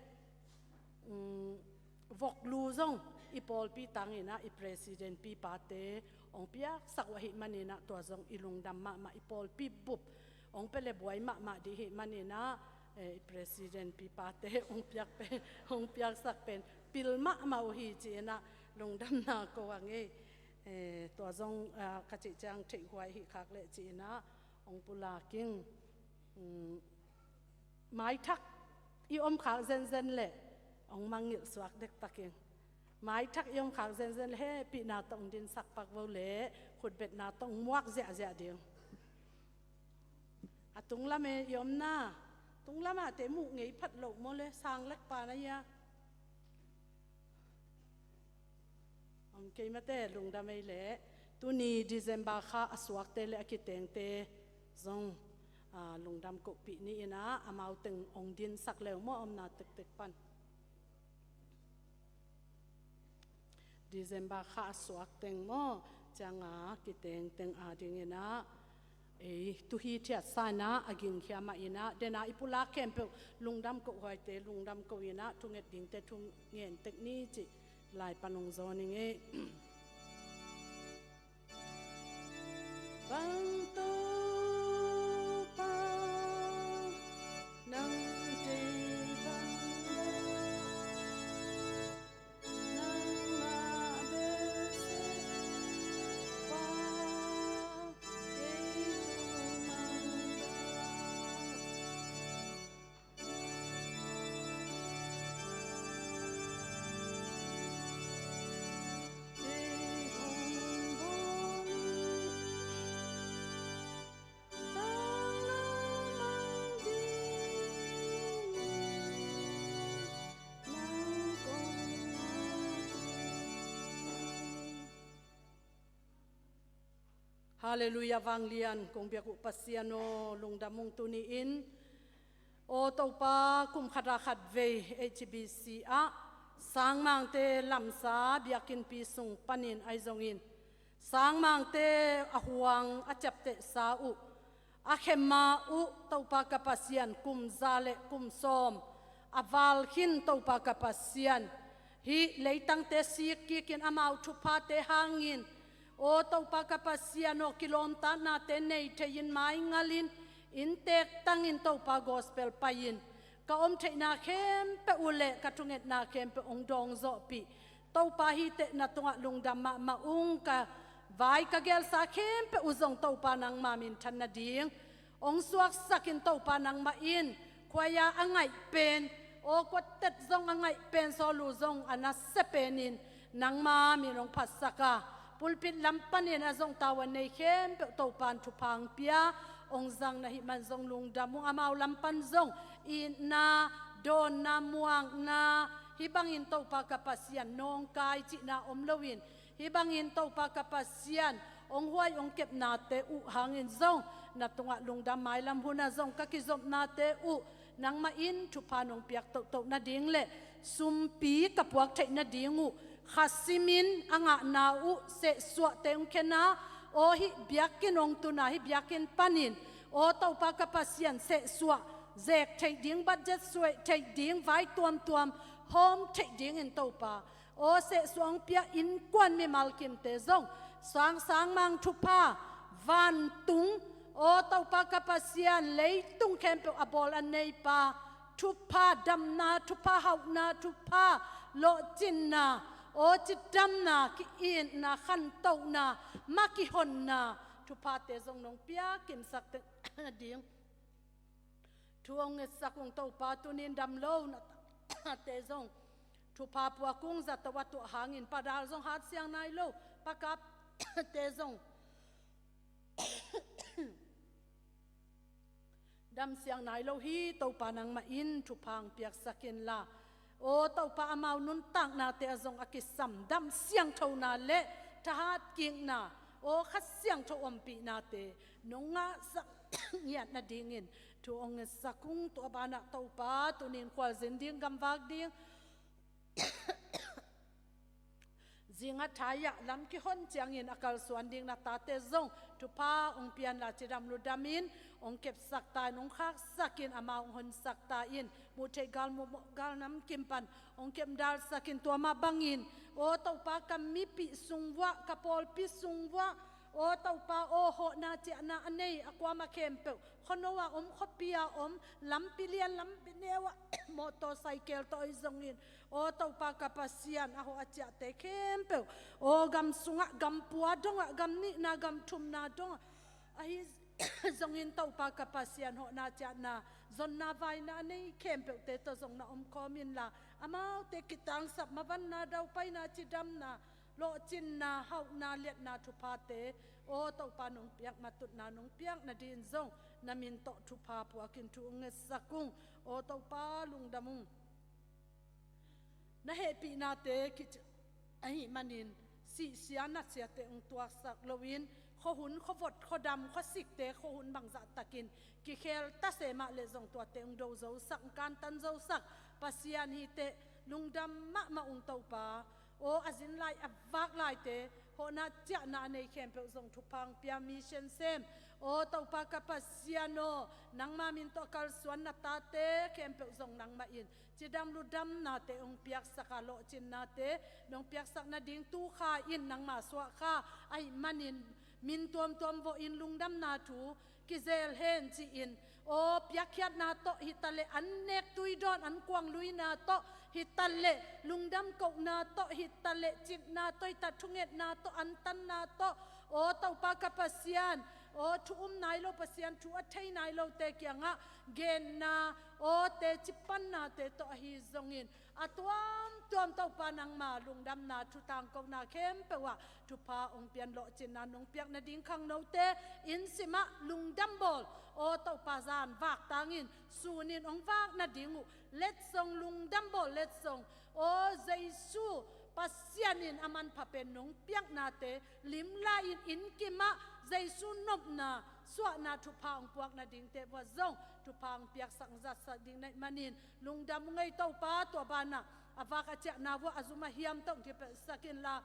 um, voklu zong i pawlpi tangin ah i president pipate hong piaksak uh ahih manin ah tua zong i lungdam mahmah. I pawlpi bup hong pia le buai mahmah dih ahih manin ah, eh, i president pipate hong piak pen, hong piaksak pen pil mahmah uh hi ci-in ah lungdamna ko a ngei. Eh, tua zong, ah, ka cih ciang theihhuai hih khak leh ci-in ah hong pulak ing. Um, maithak i om khak zenzen leh hong mangngilh suak dektak ing. Maithak i om khak zenzen leh hehpihna tawh hong dinsak pak vo leh khutbetna tawh hong muak ziahziah ding. A tunglam e i omna, tunglam ah te muh ngei phat loh maw le, sang lek pa na hia. Om kei mate, lungdam ei leh. Tuni December kha a suakte le a kitengte zong, ah, lungdam kohpih ni-in ah amau teng hong dinsak leu maw, omna tektek pan. December kha a suak teng maw, ciang a kiteng teng adingin ah, ei, tu hi thiatsa in ah a gingkhia mah in ah, den a i pulak khempeuh lungdam kohhuaite lungdam ko-in ah, thunget dingte thungen tek ni cih lai pan hong zawn ing ei. Bang Topa, nang deih bang lo, nangmah bek seh Pa, kei tung mang bang. Halleluiah, vanglian kong biak uh Pasian aw, lungdam ung tuni-in. Aw Topa, kum khat a khat vei H B C ah sangmangte lamsa biakinnpi sung panin ahi zongin, sangmangte a huang a ciaptehsa uh, a khema uh Topa ka Pasian, kum za le kum sawm a val khin Topa ka Pasian, hih leitangte sik kikin amau thuphate hangin, aw Topa ka Pasian aw, kilawmtatnate nei thei-in maingalin, inntek tangin Topa gospel pai-in, ka om theihna khempeuh uh le ka thungetna khempeuh hong dawng zawhpih. Topa hih teh na tungah lungdam mahmah ung, ka vai ka gelsa khempeuh uh zong Topa nangma minthan nading hong suaksakin Topa nangmah in, khuaia a ngaih pen, aw quartet zong a ngaih pen, solo zong a nasia penin nangma min hong phatsak a, pulpit lam panin a zong tau a nei khempeuh Topa in thupha hong pia hong zang na hih man zong lungdam ung. Amau lam pan zong itna, dawnna, muakna, hih bangin Topa ka Pasian nawngkai cihna om loin, hih bangin Topa ka Pasian hong huai hong kepnate uh hangin zong na tungah lungdam. Mailam hunah zong ka kizopnate uh nangmah in thupha nong piak tohtoh nading le sumpi ka puak theih nading uh kha simin a ngahna uh sehsuahte hong khen a, aw hih biakinn hong tun a, hih biakinn panin, aw Topa ka Pasian, sehsuah zek theih ding, budget suaih theih ding, vai tuamtuam hawm theih dingin Topa, aw sehsuah hong pia innkuan mimal kimte zong, sang sangmang thupha, vantung, aw Topa ka Pasian, leitung khempeuh a bawl a neipa, thupha damna, thupha hauhna, thupha lawhcinna, aw cidamna, ki-itna, khantohna, ma kihonna thuphate zong nong piak kimsak teh nading thu hong ngetsak ung Topa. Tunin dam lo na tate zong thupha puak ung, zato a tuah hangin, padal zong hat siang nai lo, pakapte zong dam siang nai lo hi. Topa nangmah in thupha hong piaksak inla, aw Topa, amau nuntaknate ah zong a kisam dam siangthona le thahat kikna, aw Kha Siangtho ompihnate nong ngahsak ngiat nadingin thu hong ngetsak ung. Tua banah Topa, tunin khualzin ding, gamvak ding, Ding a thai-ah lam kihon ciangin a kalsuan ding na tate zong thupha hong pia inla, cidam ludam in hong kepsak ta in, hong khaksak in, amau hong honsak ta in. Muh theih gal, muh mawh gal, namkim pan hong kepdalsak in, tua mah bangin aw Topa, ka mipih sung vuah, ka pawlpi sung vuah, aw Topa aw, hawhna ciahna a nei a kuamah khempeuh, khuano a om, khuapi a om, lampi lian lampi neu ah motorcycle tawh ahi zongin, aw Topa ka Pasian, a hawh a ciahte khempeuh, aw gam sungah, gam pua dongah, gam nihna, gam thumna dongah, ahi zongin Topa ka Pasian, hawhna ciahna, zonna vaina a nei khempeuhte tawh zong na omkhawm inla, amaute kitangsap, mavanna, daupaina, cidamna, lawhcinna, hauhna, liatna thuphate, aw Topa nong piak, matutna nong piak nadingin zong na min tawh thupha puakin thu hong ngetsak ung. Aw Topa lungdam ung. Na hehpihnate kici ahih manin sihsia natsiate hong tuaksak loin, khuahun, khuavot, khuadam, khuasikte, khuahun bangzah takin kikhel tase mah leh zong tuate hong do zosak, hong kantan zosak Pasian hi teh. Lungdam mahmah ung Topa. Aw a zin lai, a vak laite, hawhna ciahna a nei khempeuh zong thupha hong pia, mission sem, aw Topa ka Pasian aw, nangma min tawh a kalsuan na tate khempeuh zong nangmah in cidam ludamnate hong piaksak a, lawhcinnate nong piaksak nading tu kha in nangma suah kha ahih manin, min tuamtuam vawhin lungdamna thu kizel hen ci-in, aw piakkhiatna tawh hi taleh, an nek tui dawn, an kuang luina tawh hi taleh, lungdam kohna tawh hi taleh, citna tawh hi ta, thungetna tawh, antanna tawh, aw Topa ka Pasian, aw thu um nai lo Pasian, thu a thei nai lote kiangah genna, aw teci pannate tawh ahi zongin, a tuamtuam Topa nangma lungdamna, thutangkona khempeuh ah thupha hong pia in, lawhcinna nong piak nading khangnote inn simah lungdam bawl, aw Topa zan vak tangin, sunin hong vak nading uh letsong, lungdam bawl letsong, aw Jesu Pasian in a manpha pen nong piaknate limla-in, inn kimah Jesu nopna, suahna thupha hong puak nadingte vuah zong thupha hong piaksak, hong zatsak ding na hih manin lungdam ung ei Topa. Tua banah a vak a ciahna vuah a zum a hiam tawh hong kipelhsak inla,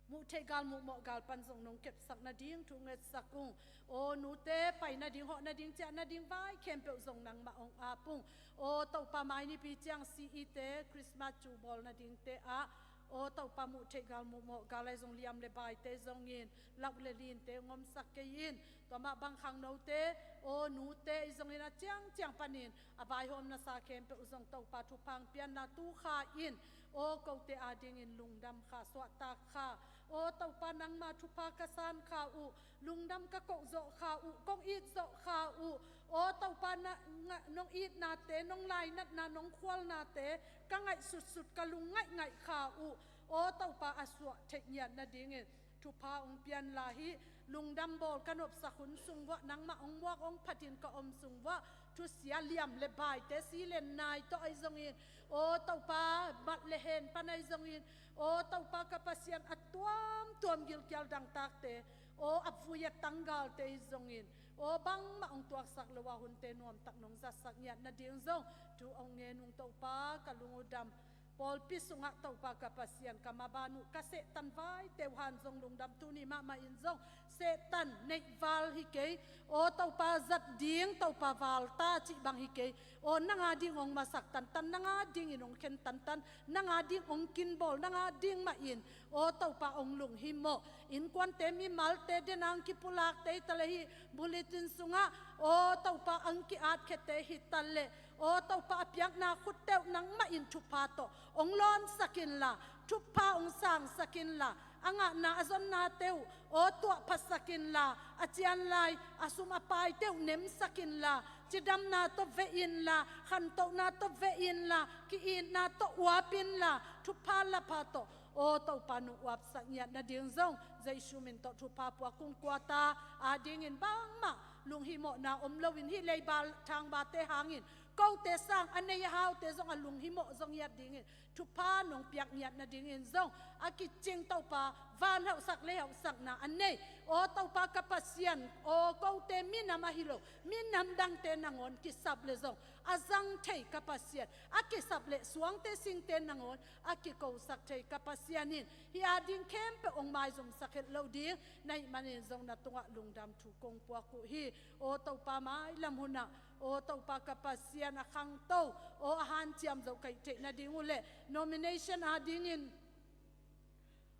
muh theih gal, muh mawh gal pan zong nong kepsak nading thu ngetsak ung. Aw nute pai nading, hawh nading, ciah nading vai khempeuh zong nangmah hong ap ung. Aw Topa mai Nipi ciang C E te Christmas cu bawl nadingte ah, aw Topa muh theih gal, muh mawh gal ahi zong, liam le baite zongin, lauh le linte hong omsak kei in. Tua mah bang khangnote, aw nute ahi zongin a ciangciang panin a vaihawmna sa khempeuh zong Topa thupha hong pia inla, tu kha in aw kote adingin lungdam kha, suahtak kha, aw Topa nangma thupha ka san kha uh, lungdam ka koh zawh kha uh, kong it zawh kha uh, aw Topa na, nga, nong itnate, nong lainatna, nong khualnate ka ngaihsutsut, ka lung ngaihngaih kha uh, aw Topa a suah theih ngiat nadingin thupha hong pia inla, hih lungdam bawl ka nopsak hun sung vuah, nangmah hong muak hong phatin ka om sung vuah, thusia, liam le baite, si le nai tawh ahi zongin, aw Topa mat le hen pan ahi zongin, aw Topa ka Pasian, a tuamtuam gilkial dangtakte, aw a vui a tanggalte ahi zongin, aw bangmah hong tuaksak lo a hunte nuamtak nong zatsak ngiat nading zong thu hong ngen ung Topa, ka lung uh dam. Pawlpi sungah Topa ka Pasian, ka maban uh ka Satan vaite uh han zong lungdam, tuni mahmah in zong Satan neihval hi kei. Aw Topa zat ding, Topa val ta cih bang hi kei. Aw nang ading hong masak tantan, nang adingin hong khen tantan, nang ading hong kinbawl, nang ading mahin, aw Topa hong lunghimawh. Innkuante, mimalte, den a hong kipulakte hi taleh, hih bulletin sungah, aw Topa hong ki-atkhete hi taleh, aw Topa a piakna khutte uh nangmah in thupha tawh hong lawnsak inla, thupha hong sangsak inla, a ngahna a zonnate uh aw tuahphatsak inla, a cianlai a sum a paite uh nemsak inla, cidamna tawh veh inla, khantohna tawh veh inla, ki-itna tawh uap inla, thupha lapha tawh aw Topa nong uapsak ngiat nading zong Jesu min tawh thupha puak ung. Kuate adingin bangmah lunghimawhna om loin, hih leiba thangbate hangin Kote sang a nei a haute zong a lunghimawh zong ngiat dingin, thupha nong piak ngiat nadingin zong a kicing Topa, van hauhsak lei hauhsakna a nei. Aw Topa ka Pasian, aw kote minam ahi lo, minam dangte nangawn kisap le zong a zang thei ka Pasian, a kisap le suangte singte nangawn a kikosak thei ka Pasian in, hih a ding khempeuh hong maizumsak het lo ding na hih manin zong na tungah lungdam thu kong puak uh hi. Aw Topa, mailam hunah, aw Topa ka Pasian, a khangto, aw a hanciam zo ka hih theih nading uh le nomination a dingin,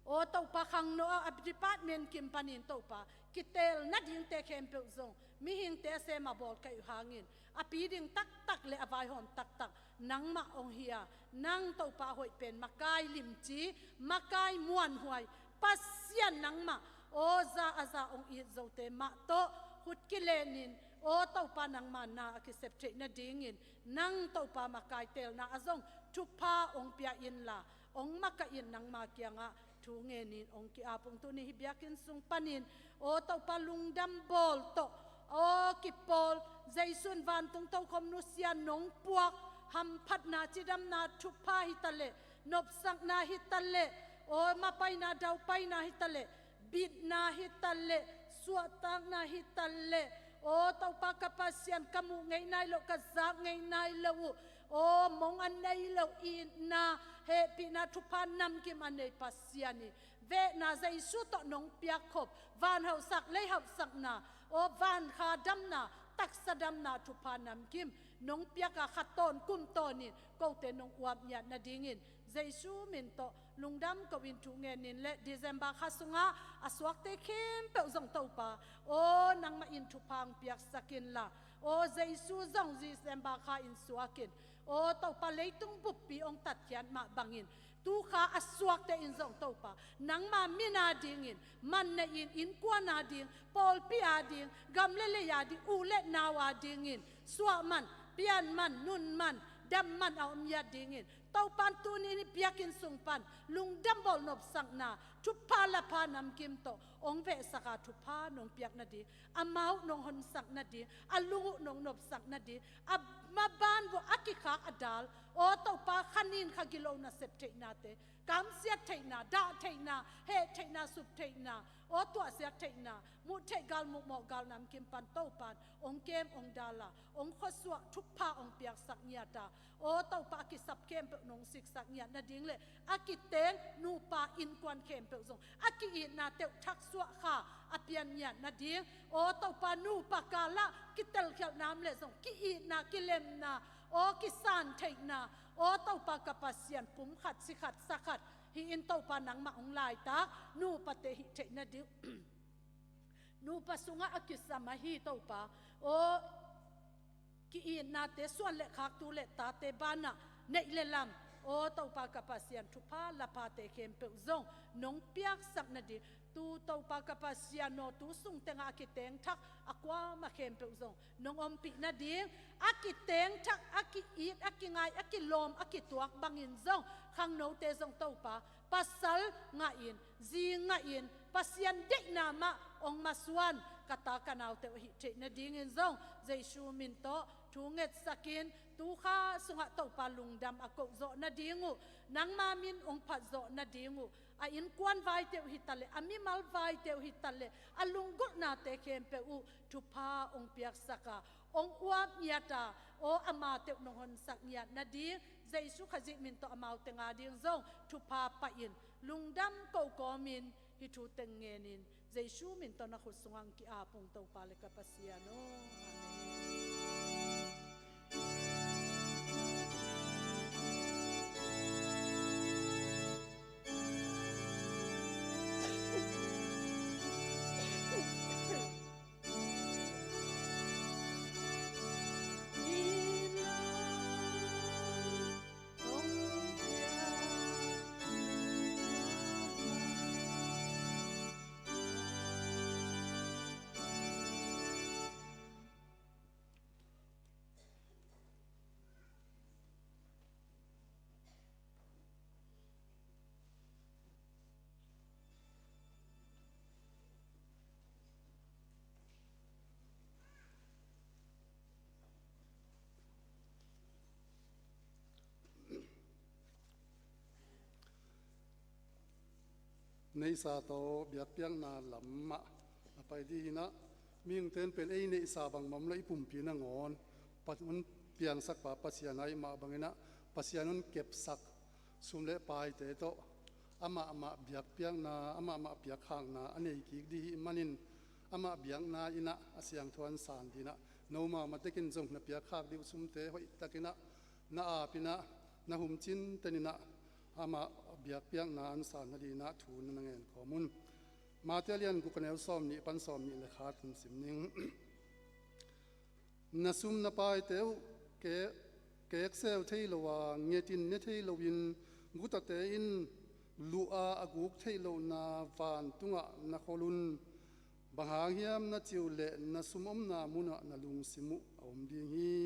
aw Topa, khangno a department kim panin Topa kiteel nadingte khempeuh zong mihingte a sem a bawl ka hih uh hangin, a pi ding taktak le a vaihawm taktak nangmah hong hi a, nang Topa hoih pen makai limci, makai muanhuai Pasian nangmah, aw za a za hong it zote mah tawh khut kilenin, aw Topa, nangma na a kisep theih nadingin nang Topa makai teelna ah zong thupha hong pia inla, hong makaih in, nangma kiangah thu ngenin hong ki-ap ung. Tuni hih biakinn sung panin, aw Topa, lungdam bawl tawh, aw kipawl, Jesu in vantung tokhom nusia nong puak hamphatna, cidamna thupha hi ta leh, nopsakna hi ta leh, aw mapaina daupaina hi ta leh, bitna hi ta leh, suahtakna hi ta leh, aw Topa ka Pasian, ka muh ngei nai lo, ka zak ngei nai lo uh, aw mong a nei lo, itna, hehpihna, thupha namkim a nei Pasian i vehna Jesu tawh nong piakkhop, van hauhsak lei hauhsakna, aw van kha damna, taksa damna thupha namkim nong piak a, kha tawn kum tawnin kote nong uap ngiat nadingin Jesu min tawh lungdam ko-in thu ngenin le, December kha sungah a suakte khempeuh zong Topa, aw nangmah in thupha hong piaksak inla, aw Jesu zong December kha in suakin, aw Topa, leitung buppi hong tatkhiat mah bangin tu kha a suakte in zong Topa, nangma min a dingin man nei-in, innkuan a ding, pawlpi a ding, gam le lei a ding, u le nau a dingin suah man, pian man, nun man, dam man a om ngiat dingin, Topa, tuni in hih biakinn sung pan lungdam bawl nopsakna thupha lapha namkim tawh hong vehsak a, thupha nong piak nading, amau nong honsak nading, a lung uh nong nopsak nading, a maban vua a kikhak a dal, aw Topa, kha nin kha gilo nasep theihnate, kamsiat theihna, dah theihna, heh theihna, sup theihna, aw tuahsiat theihna, muh theih gal, muh mawh gal namkim pan Topa in hong kem hong dal a, hong khuasuah, thupha hong piaksak ngiat a, aw Topa, a kisap khempeuh nong siksak ngiat nading le a kiteng nupa innkuan khempeuh zong a ki-itna teuh thaksuah kha a pian ngiat nading, aw Topa, nupa kalah kitelkhialhna om leh zong ki-itna, kilemna, aw kisan theihna, aw Topa ka Pasian, pum khat, si khat, sa khat hi-in Topa, nangmah hong laitak nupate hih theih nading, nupa sungah a kisam ahi Topa, aw ki-itnate, suan le khak, tu le tate banah neih le lam, aw Topa ka Pasian, thupha laphate khempeuh zong nong piaksak nading, tu Topa ka Pasian aw, tu sung tengah a kiteng thak a kuamah khempeuh zong nong ompih nading, a kiteng thak, a ki-it, a kingai, a kilawm, a kituak bangin zong khangnote zong Topa, pasal ngahin, zi ngahin, Pasian deihna mah hong masuan ka ta ka naute uh hih theih nadingin zong Jesu min tawh thu ngetsakin, tu kha sungah Topa lungdam a koh zawh nading uh, nangma min hong phat zawh nading uh, a innkuan vaite uh hi ta leh, a mimal vaite uh hi ta leh, a lunggulhnate khempeuh uh thupha hong piaksak a, hong uap ngiat a, aw amate uh nong honsak ngiat nading, Jesu Khazih min tawh amaute nga ding zong thupha pah in, lungdam ko kawmin hih thu teng ngenin, Jesu min tawh na khut sungah hong ki-ap ung, Topa le ka Pasian aw. Amen. Neihsa tawh biakpiakna lamah a pai dih inah, mihingte in pen ei neihsa bangmah om lo, i pumpi nangawn pa-, hong piangsak pa Pasian ahih mah bang inah, Pasian hong kepsak sum le paite tawh amah mah biakpiakna, amah mah piakkhakna a nei kik dih ahih manin, amah biakna inah a siangtho hong san dih inah, no mahmah tekin zong na piakkhak dih uh sumte hoihtak inah na ap inah, na hum cinten inah, amah biakpiakna hong san nading inah thu na na ngen kawm un. Mate a lian guk, a neu sawmnih pan sawmnih le khat hong sim ning. Na sum na paite uh ke-, kekseu thei lo a, ngetin ne thei loin, gutate in luh a a guk theih lohna vantungah na khol un. Bang hang hiam na cih uh leh, na sum omna munah na lungsim uh a om ding hi.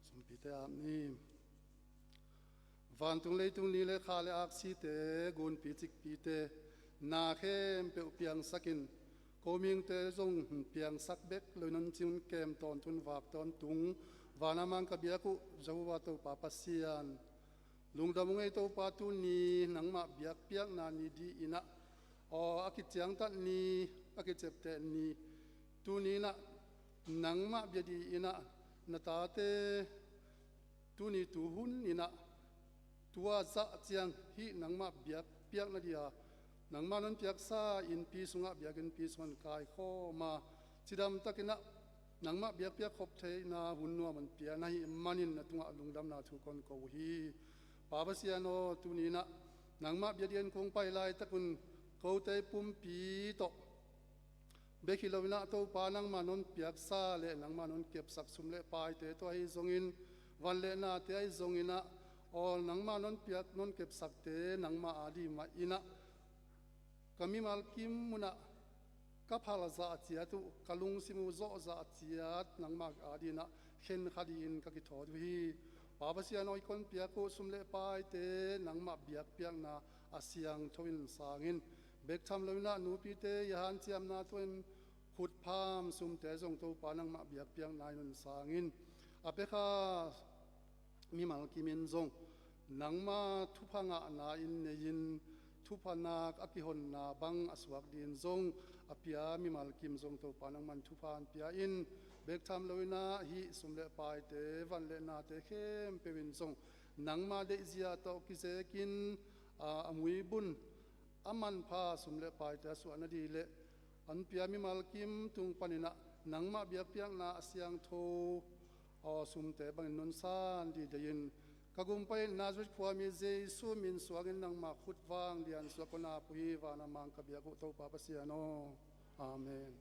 Sumpite ap ni. Vantung leitung ni le kha le aksite, gunpi cikpite, na khempeuh piangsakin, ko mihingte zong piangsak bek loin hong cing un, kem tawntung, vak tawntung, vana Mang ka biak uh Jehovah Topa Pasian, lungdam ung ei Topa, tuni nangmah biakpiakna ni dih inah, aw, a kiciangtat ni, a kicepteh ni, tuni inah nangmah bia dih inah, na tate tuni tuhun inah, tua zah ciang hih nangmah biakpiakna dih a, nangmah hong piaksa innpi sungah, biakinnpi sungah kaikhawm a, cidamtak inah nangmah biakpiak khop theihna hun nuam hong pia na hih manin na tungah lungdamna thu kong ko uh hi. Pa Pasian aw, tuni inah nangmah bia dih in kong pai laitak un, kote pumpi tawh bek hi lo inah, Topa, nangmah hong piaksa le nangmah hong kepsak sum le paite tawh ahi zongin, van le nate ahi zong inah, aw, nangmah hong piak, hong kepsakte nangmah a dih mah inah, ka mimal kim munah ka phal zah ciat uh, ka lungsim uh zawh zah ciat nangmah a dih inah khen kha dih in ka kithawt uh hi. Pa Pasian aw, i kong piak uh sum le paite nangmah biakpiakna a siangtho in sang in, bek tham lo inah nupite i hanciamna tawh in khutpham sumte zong, Topa, nangmah biakpiakna in hong sang in, a pia kha mimal kim in zong nangma thupha ngahna in nei in, thupha nak a kihonna bang a suak dih in zong a pia mimal kim zong, Topa, nangman thupha hong pia in, bek tham lo inah hih sum le paite, van le nate khempeuh in zong nangma deihzia tawh kizekin, a, a muibun a manpha sum le paite a suah nading le hong pia mimal kim tung pan inah nangmah biakpiakna a siangtho, aw, sumte bangin hong san dih dei in, ka gumpa in Nazareth khuami Jesu min suangin nangmah khut vang lian suak kong ap uh hi. Vana Mang ka biak uh Topa Pasian aw. Amen.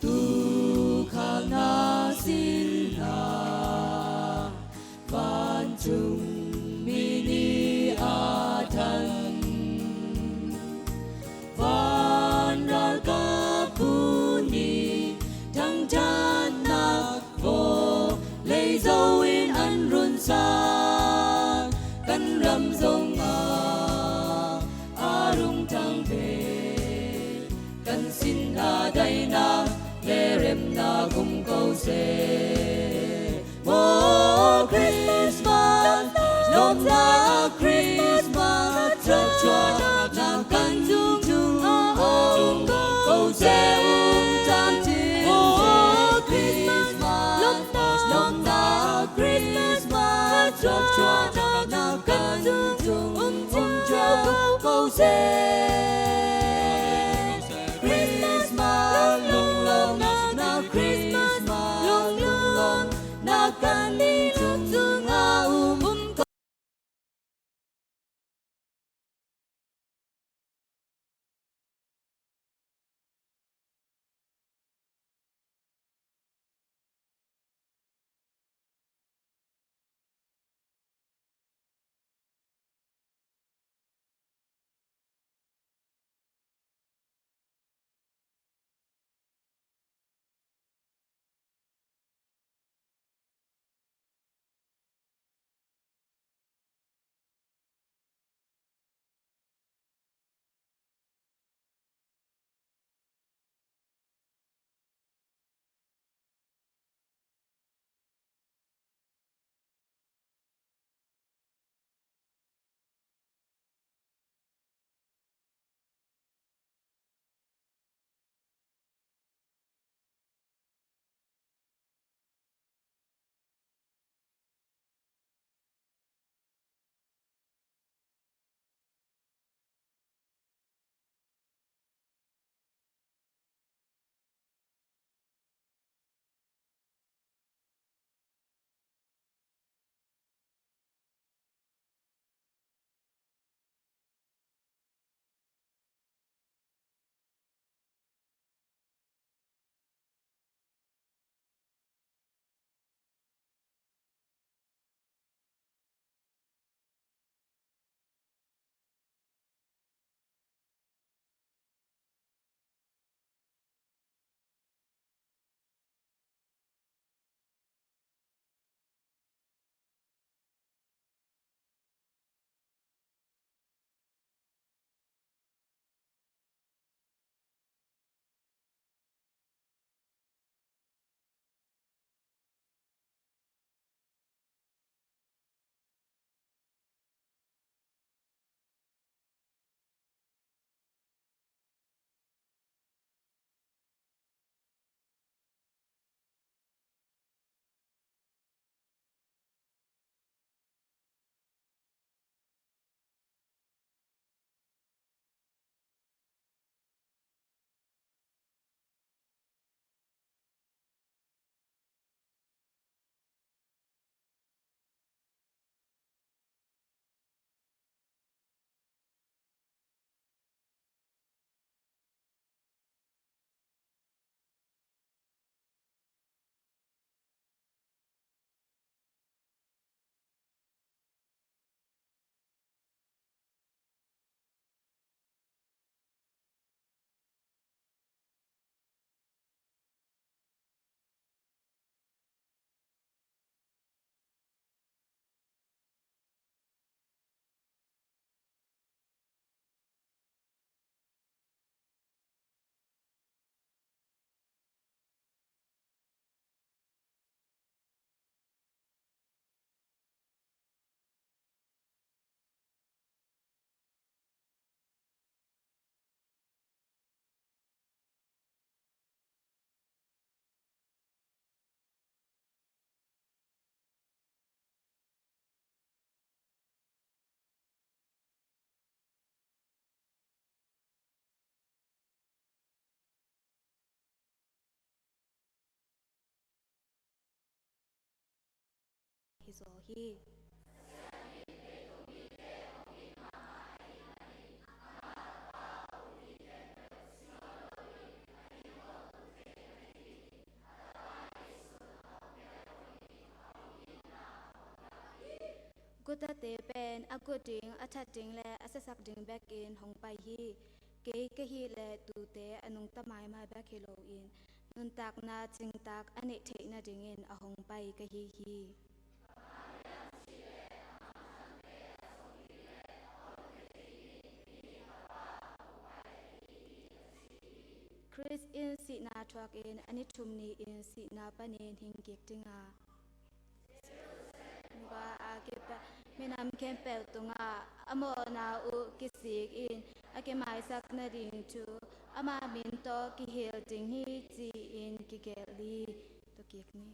Tuukhal na sinna vancung mi nih a than, van ralkap hun nih thangtatna vawlei zo in an runsak, kan ram zongah a lungtang pen, kan sinna daihna le remna um ko seh. Maw Christmas, lawpna Christmas, thuakna kan tung tung a um ko seh, um tan cin. Maw Christmas, lawpna Christmas, thuakna kan tung tung, um tan ko seh. Christmas, lunglawmna Christmas, lunglawmna kan tung tung a um ko. kizaw hi. Gutate pen a gut ding, a that ding le a siasak ding bekin hong pai hi. Kei ka hih leh tuute a nungta maimai bek hi loin nuntakna cingtak a neih theih nadingin a hong pai ka hi hi. Khrist in sihna thuakin a ni thum ni-in sihna panin hing kik dinga, Jerusalem khua a kipat minam khempeuh tungah a mawhna uh kisik in a kimaisak nading thu ama min tawh kihilh ding hi, ci-in kigelh hi. Tua kik ni.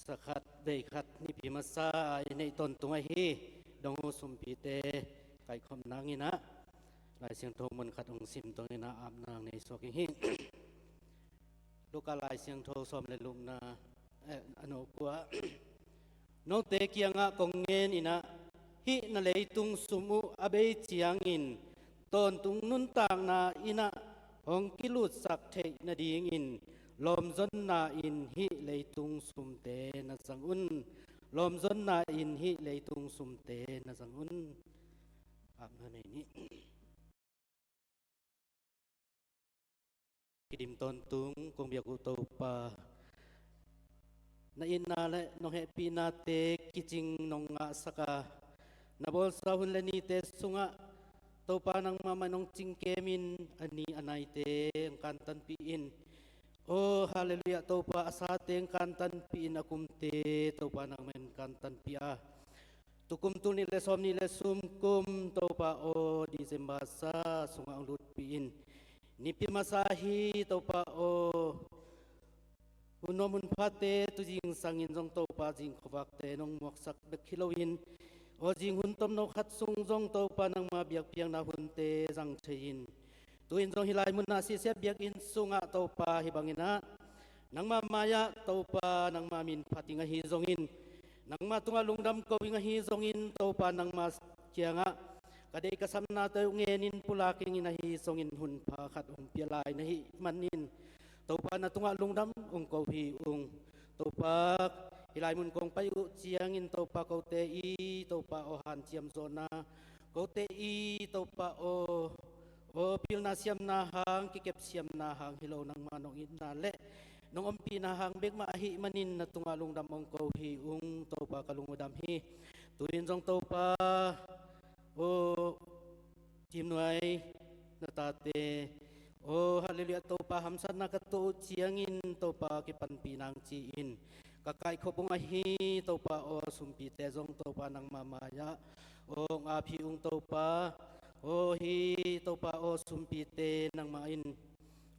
Sakhat, veikhat, nipi masa a i neih tawntung ahi dong uh sumpite kaikhop nangin ah Lai Siangtho mun khat hong sim tungin ah apna nei suak ing hi. Luka Lai Siangtho sawm le lukna, eh, a nokua. Note kiangah kong ngen in ah, hih na leitung sum uh a bei ciangin tawntung nuntakna in ah hong kilutsak theih nadingin lawmzonna in hih leitung sumte na zang un. Lawmzonna in hih leitung sumte na zang un. Apna nei ni. Kidim tawntung kong biak uh Topa, na itna le nong hehpihnate kicing nong ngahsak a, na bawlsa hun le nite sungah Topa nangmah mah nong cingkemin a ni a naite hong kantanpih in. Oh, halleluiah, Topa a sate hong kantanpih in, a kumte Topa nangmah in kantanpih a, tukum tul nih le sawm nih le sum kum Topa aw, December sa sungah hong lutpih in. Nipi masa hi Topa aw, hun nuam hun phate tu zingsangin zong Topa zing khuavakte nong muaksak bek hi loin, aw, zing hun tomno khat sung zong Topa nangma biakpiakna hunte zang thei in. Tu-in zong hih lai munah sisia biakinn sungah Topa hih bangin ah nangma mai-ah Topa nangma min phat ding ahi zongin, nangma tungah lungdam ko ing ahi zongin, Topa nangma kiangah ka deih ka sapnate uh ngenin pulak ingin ahi zongin hun pha khat hong pia lai na hih manin, Topa na tungah lungdam hong ko hi ung. Topa, hih lai mun kong pai uh ciangin Topa kote i Topa aw hanciam zawhna, kote i Topa aw, aw pilna siamna hang, kikep siamna hang hi lo, nangma nong itna le nong ompihna hang bekmah ahih manin na tungah lungdam hong ko hi ung. Topa ka lungdam hi. Tu-in zong Topa aw, Cimnuai na tate, aw, halleluiah, Topa hamsatna ka tuah uh ciangin Topa kipanpih nang ci-in ka kaikhop ung ahi. Topa aw, sumpite zong Topa nangma mai-ah aw hong ap hi ung Topa. Aw, hi Topa aw, sumpite nangmah in,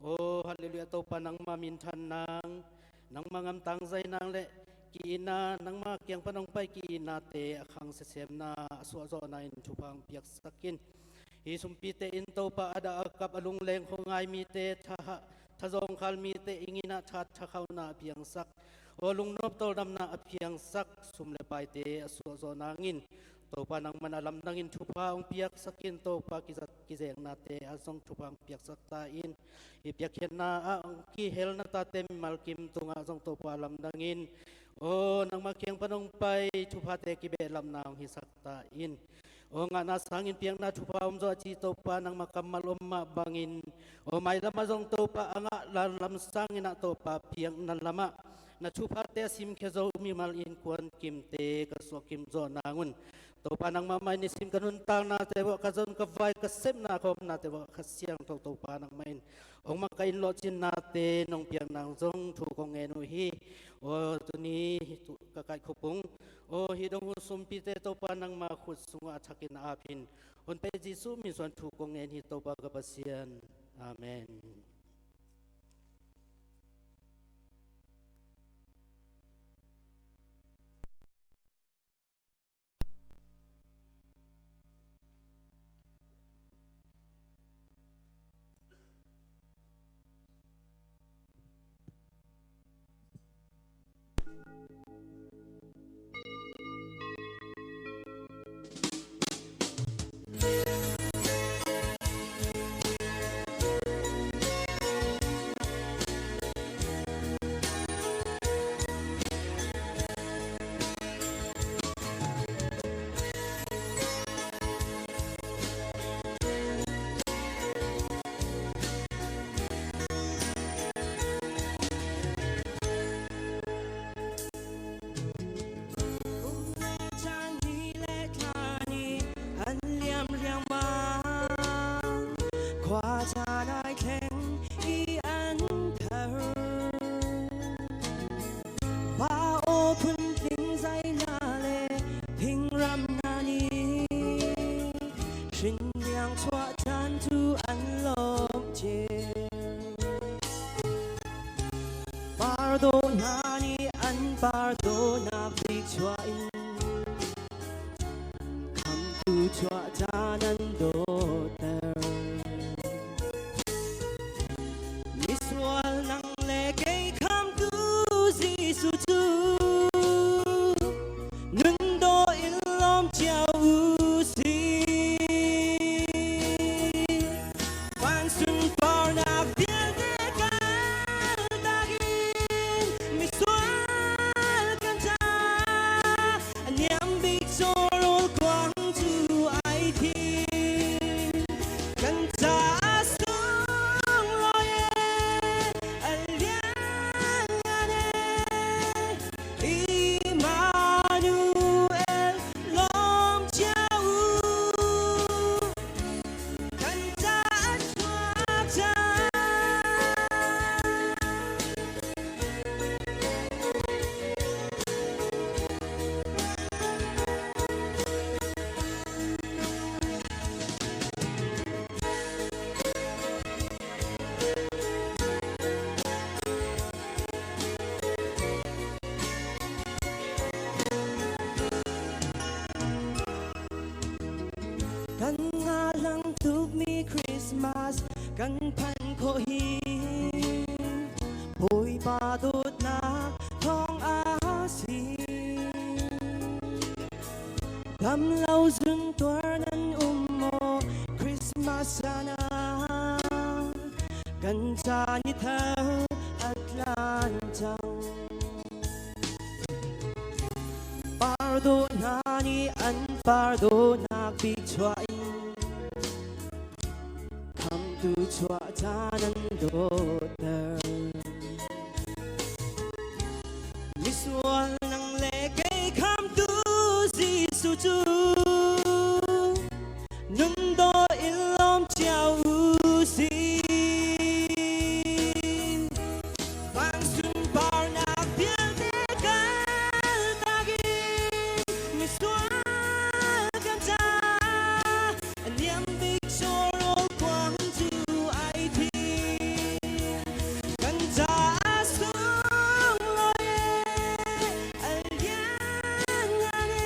aw, halleluiah, Topa nangma minthan nang, nangma ngamtang zai nang le ki-itna, nangma kiang pan hong pai ki-itnate a khang sesemna, a suahzawhna in thupha hong piaksak in. Hih sumpite in Topa a dah a kap a lungleng khuangai mite, tha, thazawngkhal mite ing in ah tha, thakhauhna a piangsak, aw, lungnop tawldamna a piangsak, sum le paite a suahzawh nangin Topa nangman a lamdangin thupha hong piaksak in. Topa kizat kizeknate ah zong thupha hong piaksak ta in. Hih piakkhiatna ah hong kihel na tate mimal kim tungah zong Topa lamdangin, aw, nangma kiang pan hong pai thuphate kibehlapna hong hisak ta in. Aw, ngahna sangin piakna thupha om zaw a ci Topa nangma kammal om mah bangin, aw, mailamah zong Topa a ngah lam sangin ah Topa piakna lamah na thuphate a simkhia zo mimal innkuan kimte ka suah kim zawh nang un. Topa nangmah mai nisim ka nuntaknate uah ka zon ka vai ka sepna ka omnate uah Kha Siangtho Topa nangmah in hong makaih in, lawhcinnate nong piak nang zong thu kong ngen uh hi. Aw, tuni tu ka kaikhop ung. Aw, hih dong uh sumpite Topa nangma khut sungah a thakin a ap in. Honpa Jesuh min suang thu kong ngen hi Topa ka Pasian. Amen. thuah dan an dawhter. Misual nang le kei Khamtu Jesu thu nundaw in lawm ciah uh si. Vansun parnak vialte kaltakin misual kan ta a niam bik zawrawl kuang thu ai thim kan ta a sung lawi e a lian lian e. Immanuel lawm ciah uh kan ta a thuak ta. Kan ngahlang tukmi Christmas kan phan khawh hi. Bawipa dawtnak thawng a si. Damlo zun tuar nan um maw Christmas sana kan ca ni thar a tlan cang. Pardawhna nih an pardawhnak bik thuah in Khamtu thuah dan an dawhter. Misual nang le kei Khamtu Jesu thu nundaw in lawm ciah uh si. Vansun parnak vialte kaltakin misual kan ta a niam bik zawrawl kuang thu ai thim kan ta a sung lawi e a lian lian e.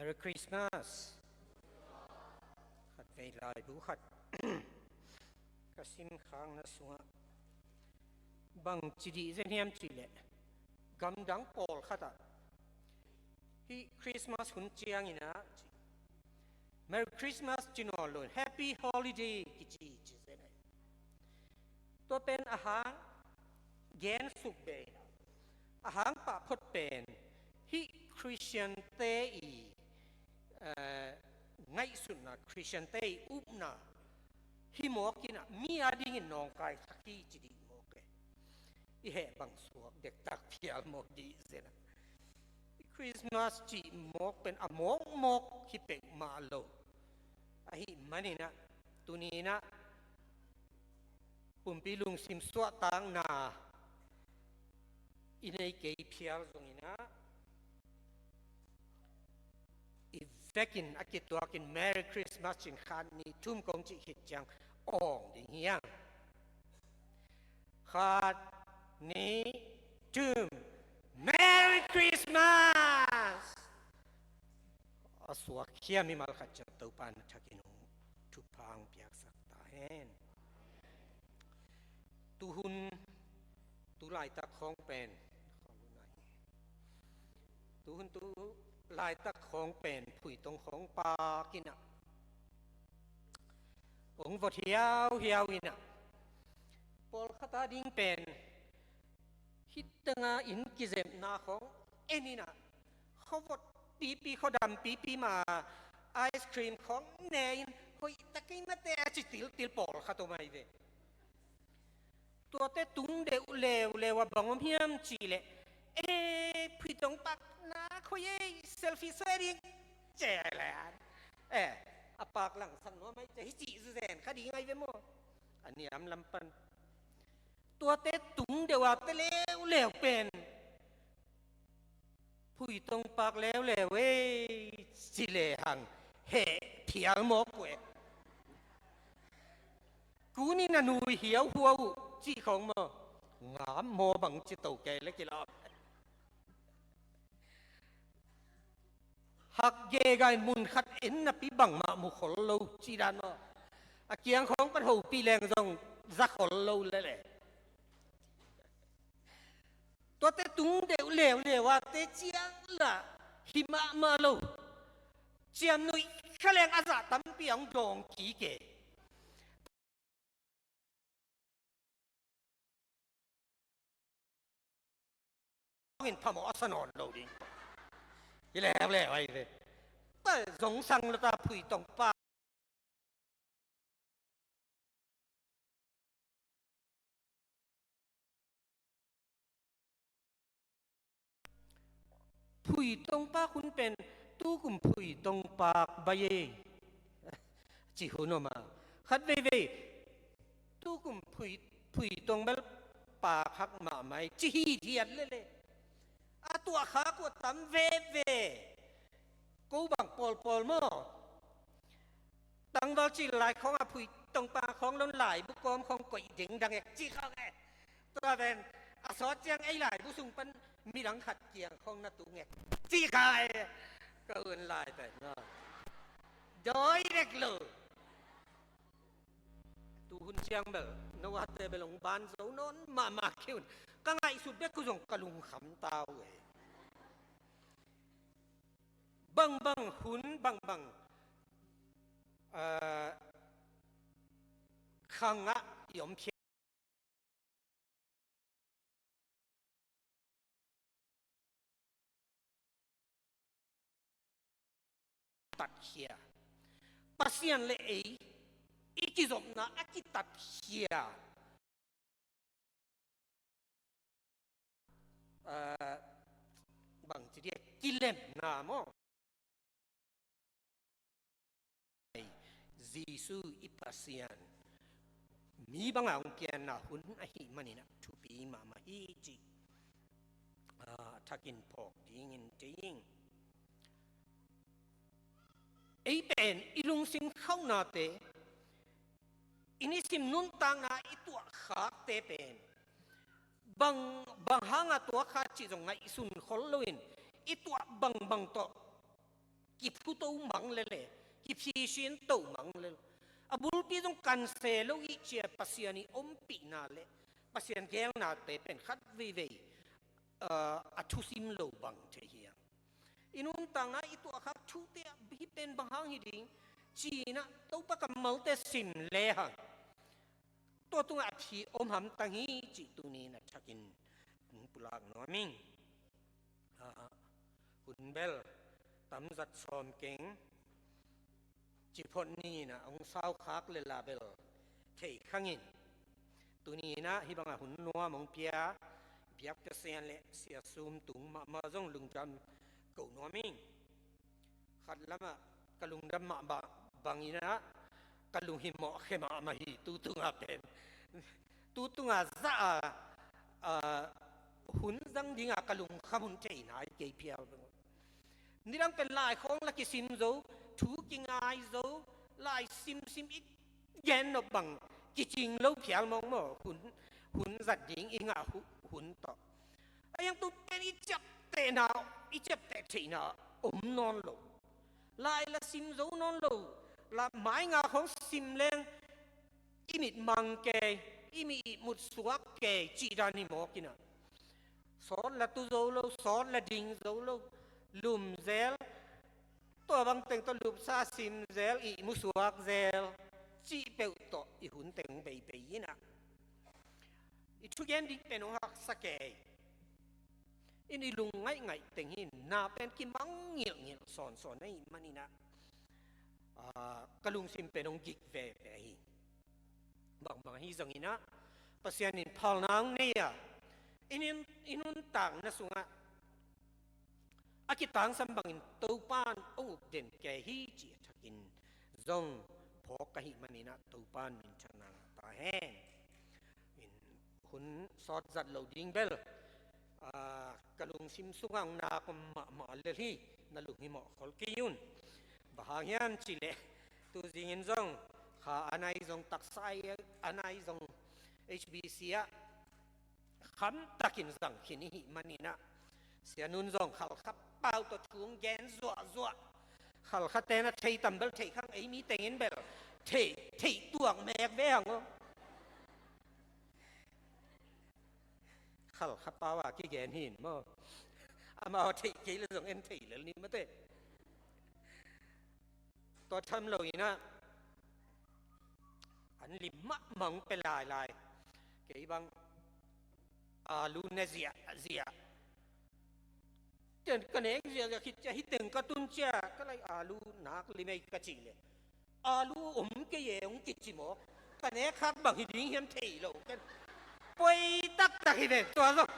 Merry Christmas. Khatvei laibu khat ka simkhakna sungah bang ci dih zen hiam cih leh, gamdang pawlkhat ah hih Christmas hun ciangin ah ci, Merry Christmas ci nawn lo in Happy Holiday kici ci zen ahi. Tua pen a hang gen suk bei in ah, a hang pah phot pen hih Khristiante i, eh, ngaihsutna, Khristiante i upna hi mawk in ah, mi a dingin nawngkai thak hi ci dih mawk e. I heh bang suak dektak phial mawk dih zen ah, i Christmas cih mawk pen a mawkmawk hi peuhmah lo. Ahih manin ah tuni in ah pumpi lungsim suahtakna i nei kei phial zongin ah, i vekin a kituakin Merry Christmas ci-in khat nih thum kong cih khit ciang awng ding hi hang. Khat, nih, thum. Merry Christmas! A suak hiam i malkhat ciang Topa in a thakin hong thupha hong piaksak ta hen. Tuhun tu laitak khawng pen, tuhun tu laitak khawng pen Phuitong khawng pak in ah hong vot hiauhiau in ah, pawlkhat a ding pen hih tengah inn kizepna khawng en in ah, khuavot pipi, khuadam pipi ma ice cream khawng ne in, hoih ta kei mate a ci tiltil pawlkhat om ahi ve. Tuate tung deuh leuleu a bang om hiam cih leh, eh, Phuitong pak na khoi ei, selfie suai ding ci leh, eh, a pak langsak nuam ahi ci, hih cih zuzen kha ding ahi ve maw? A niam lam pan tuate tung deuh a te leuleu pen Phuitong pak leuleu ei ci lehang heh phial mawk uh e. Kunin a nui hiauhuau uh cih khawng maw, ngam maw bang ci to kei le kilam. Hak gega in mun khat en napi bangmah mu khol lo cih dan maw. A kiang khawng pan hopih leng zong za khol lo lele. Tuate tung deuh leuleu a te ciang lah hi mahmah lo. Ciamnuih kha leng a zah tampi a hong dawng kik e. In phamawh a sa nawn lo ding. Hi leuleu ahi ve. Pal zong sang lo ta Phuitong pak. Phuitong pak hun pen tukum Phuitong pak bai e ci hun om a, khat veivei tukum Phui, Phuitong bel pak hak mahmah e ci hithiat lele. A tuahkhak uh a tam veve. Ko bang pawlpawl maw? Tangval cil lai khawng a Phuitong pak khawng lon laibu kawm khawng koih dingdang e ci khawng e. Tua pen a sawt ciang ei laibu sung pan midang khat kiang khawng na tu ngek ci kha e. Ka un lai pen maw, dawi dek lo. Tuhun ciang bel no a te bel hong ban zo nawn mahmah kei un. Ka ngaihsut bek uh zong ka lungkham ta uh e. Bangbang hun, bangbang, ah, khang ah i om phial tatkhia. Pasian le ei i kizopna a kitatkhia. Ah, bangci dia kilemna maw? Jesu i Pasian mi banga hong pianna hun ahih manin ah thupi mahmah hi ci, ah, thakin phawk dingin kei ing. Ei pen i lungsim khauhnate, i nisim nuntakna i tuahkhakte pen bang, bang hanga tuakkha cih zong ngaihsun khol loin i tuah bangbang tawh kiphuto mang lel e, kiphisinto mang lel. A bulpi zong kanse lo i ci a Pasian i ompihna le Pasian geelnate pen khat veivei, aa, a thusim lo bang thei hi hang. I nuntakna i tuahkhak thute ah hih pen bang hang hi ding ci-in ah Topa kammalte sim lehang tua tungah a phi om hamtang hi cih tuni-in a thakin pulak nuam ing. Aa, hun bel tamzat sawm keng, ciphot ni-in ah hong saukhak lel a bel thei khang in. Tuni-in ah hih bangah hun nuam hong pia biak Pasian le Sia Sum Tung mahmah zong lungdam ko nuam ing. Khat lamah ka lungdam mahmah bangin ah ka lunghimawh khia mahmah hi tu tungah pen. Tu tungah zah a, a, hun zang dingah ka lungkham hun thei nai kei phial. Nidang pen lai khawng la kisim zo, thu kingai zo, lai simsim i gen nop bang kicing lo phial mawngmawng, hun, hun zat ding i ngah hu-, hun tawh. A hiang tu pen i ciaptehna, i ciapteh theihna om nawn lo. Lai la sim zo nawn lo, la mai nga khawng sim leng i mit mang kei, i mi ihmut suak kei cih dan hi mawk in ah. Sawt la tu zo lo, sawt la ding zo lo, lum zel, tua bang teng tawh lupsa sim zel, ihmu suak zel cih peuh tawh i hun teng beibei in ah. I thugen ding pen hong haksa kei. In i lung ngaihngaih teng hi, na pen kimang ngilhngilh sawnsawn ahih manin ah, aa, ka lungsim pen hong gik veve hi. Bangbang ahi zongin ah Pasian in phalna hong nei a, i nun-, i nuntakna sungah a kitangsam bangin Topan hong uk den kei hi cih a thakin zong phawk ka hih manin ah Topan minthanna ngah ta hen. In hun sawt zat lo ding bel, aa, ka lungsim sungah hong nak om mahmah lel hi, na lunghimawh khol kei un. Bang hang hiam cih leh tu zingin zong kha a nai zong, taksa a nai zong H B C ah khamtakin zang khin i hih manin ah Sia Nun zong Khalkha pau tawh thu hong gen zuahzuah. Khalkhate na thei tam bel thei khang, ei mi tengin bel thei, thei tuak mek ve hang aw. Khalkha pau a kigen hi in maw. Amau a theih kei le zong en thei lel ni mate. Tua tham lo in ah an lim mahmah hong pia lailai. Kei bang alu ne ziahziah. Ten ka nek ziahziah khit ciang hih teng ka tun ciang ka lai alu nak lim ei ka cih leh alu om kei e hong kici mawk. Ka nek khak bang hi ding hiam thei lo. Ken poi taktak hi ven tua zong.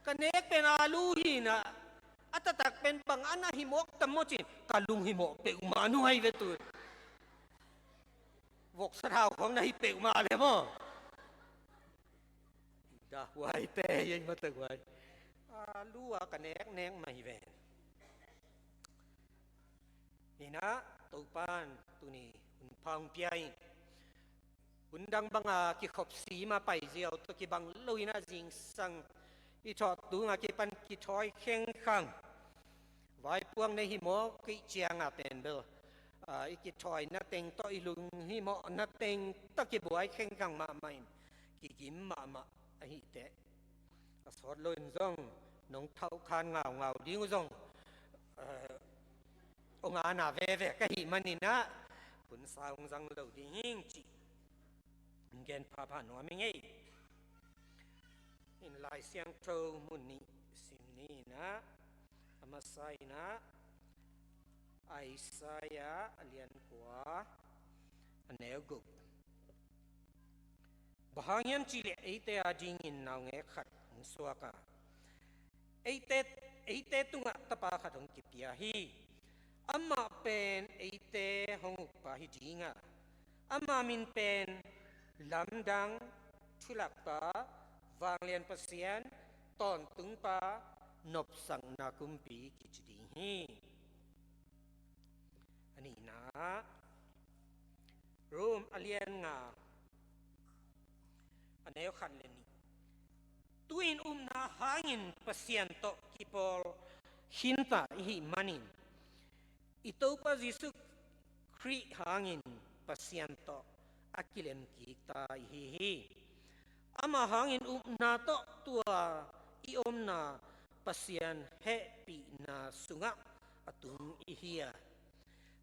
Ka nek pen alu hi in ah, a taktak pen bang a na hi mawk tam maw ci-in ka lunghimawh peuhmah nuai ve tu. Voksa thau khawng na hi peuhmah le maw. Dah huai te ei mah tak huai. Alu a ka nek nek mah hi ven. Hi in ah Topan tuni hun pha hong pia in, hun dang banga kikhop sima pai ziau tawh kibang lo in ah zingsang i thawh tunga kipan kithawi khengkhang. Vaipuak nei hi mawk kei cianga pen bel, aa, i kithawi na teng tawh i lunghimawh na teng tawh kibuai khengkhang mahmah in kigim mahmah ahi teh. A sawt lo in zong nong thauhkhan ngaungau ding uh zong, aa, hong ana veve ka hih manin ah hun sa hong zang lo ding hing cih gen phapha nuam ing ei. In Lai Siangtho mun nih sim ni in ah, a masa in ah Isaiah a lian kua a neu guk. Bang hang hiam cih leh eite adingin naungek khat hong suak a, eite, eite tungah tapa khat hong kipia hi. Amah pen eite hong ukpa hi ding a, ama min pen Lamdang, Thulakpa, Vanglian Pasian, Tawntungpa, Nopsakna Kumpi kici ding hi. A nihna, Rom a lian nga a neu khat le nih. Tu-in upna hangin Pasian tawh kipawl khinta i hih manin i Topa Jesuh Khrih hangin Pasian tawh a kilemkikta i hi hi. Amah hangin upna tawh tua i omna Pasian hehpihna sungah a tung i hi a,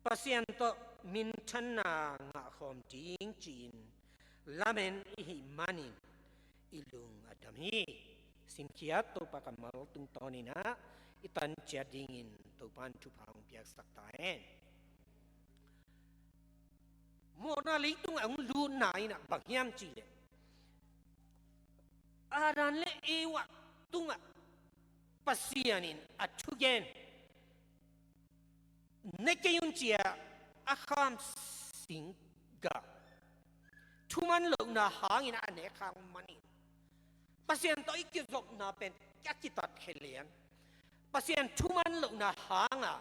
Pasian tawh minthanna ngahkhawm ding ci-in lamen i hih manin i lung a dam hi. Simkhiat Topa kammal tungtawninah i tan ciat dingin Topa in thupha hong piaksak ta hen. Mawhna leitungah hong lutna inah bang hiam cihleh, Adam le Eva tungah Pasian in a thugen, ne kei un cia a kham singga, thuman lohna hangin a nek hang manin Pasian tawh i kizopna pen a kitatkhia lian, Pasian thuman lohna hanga,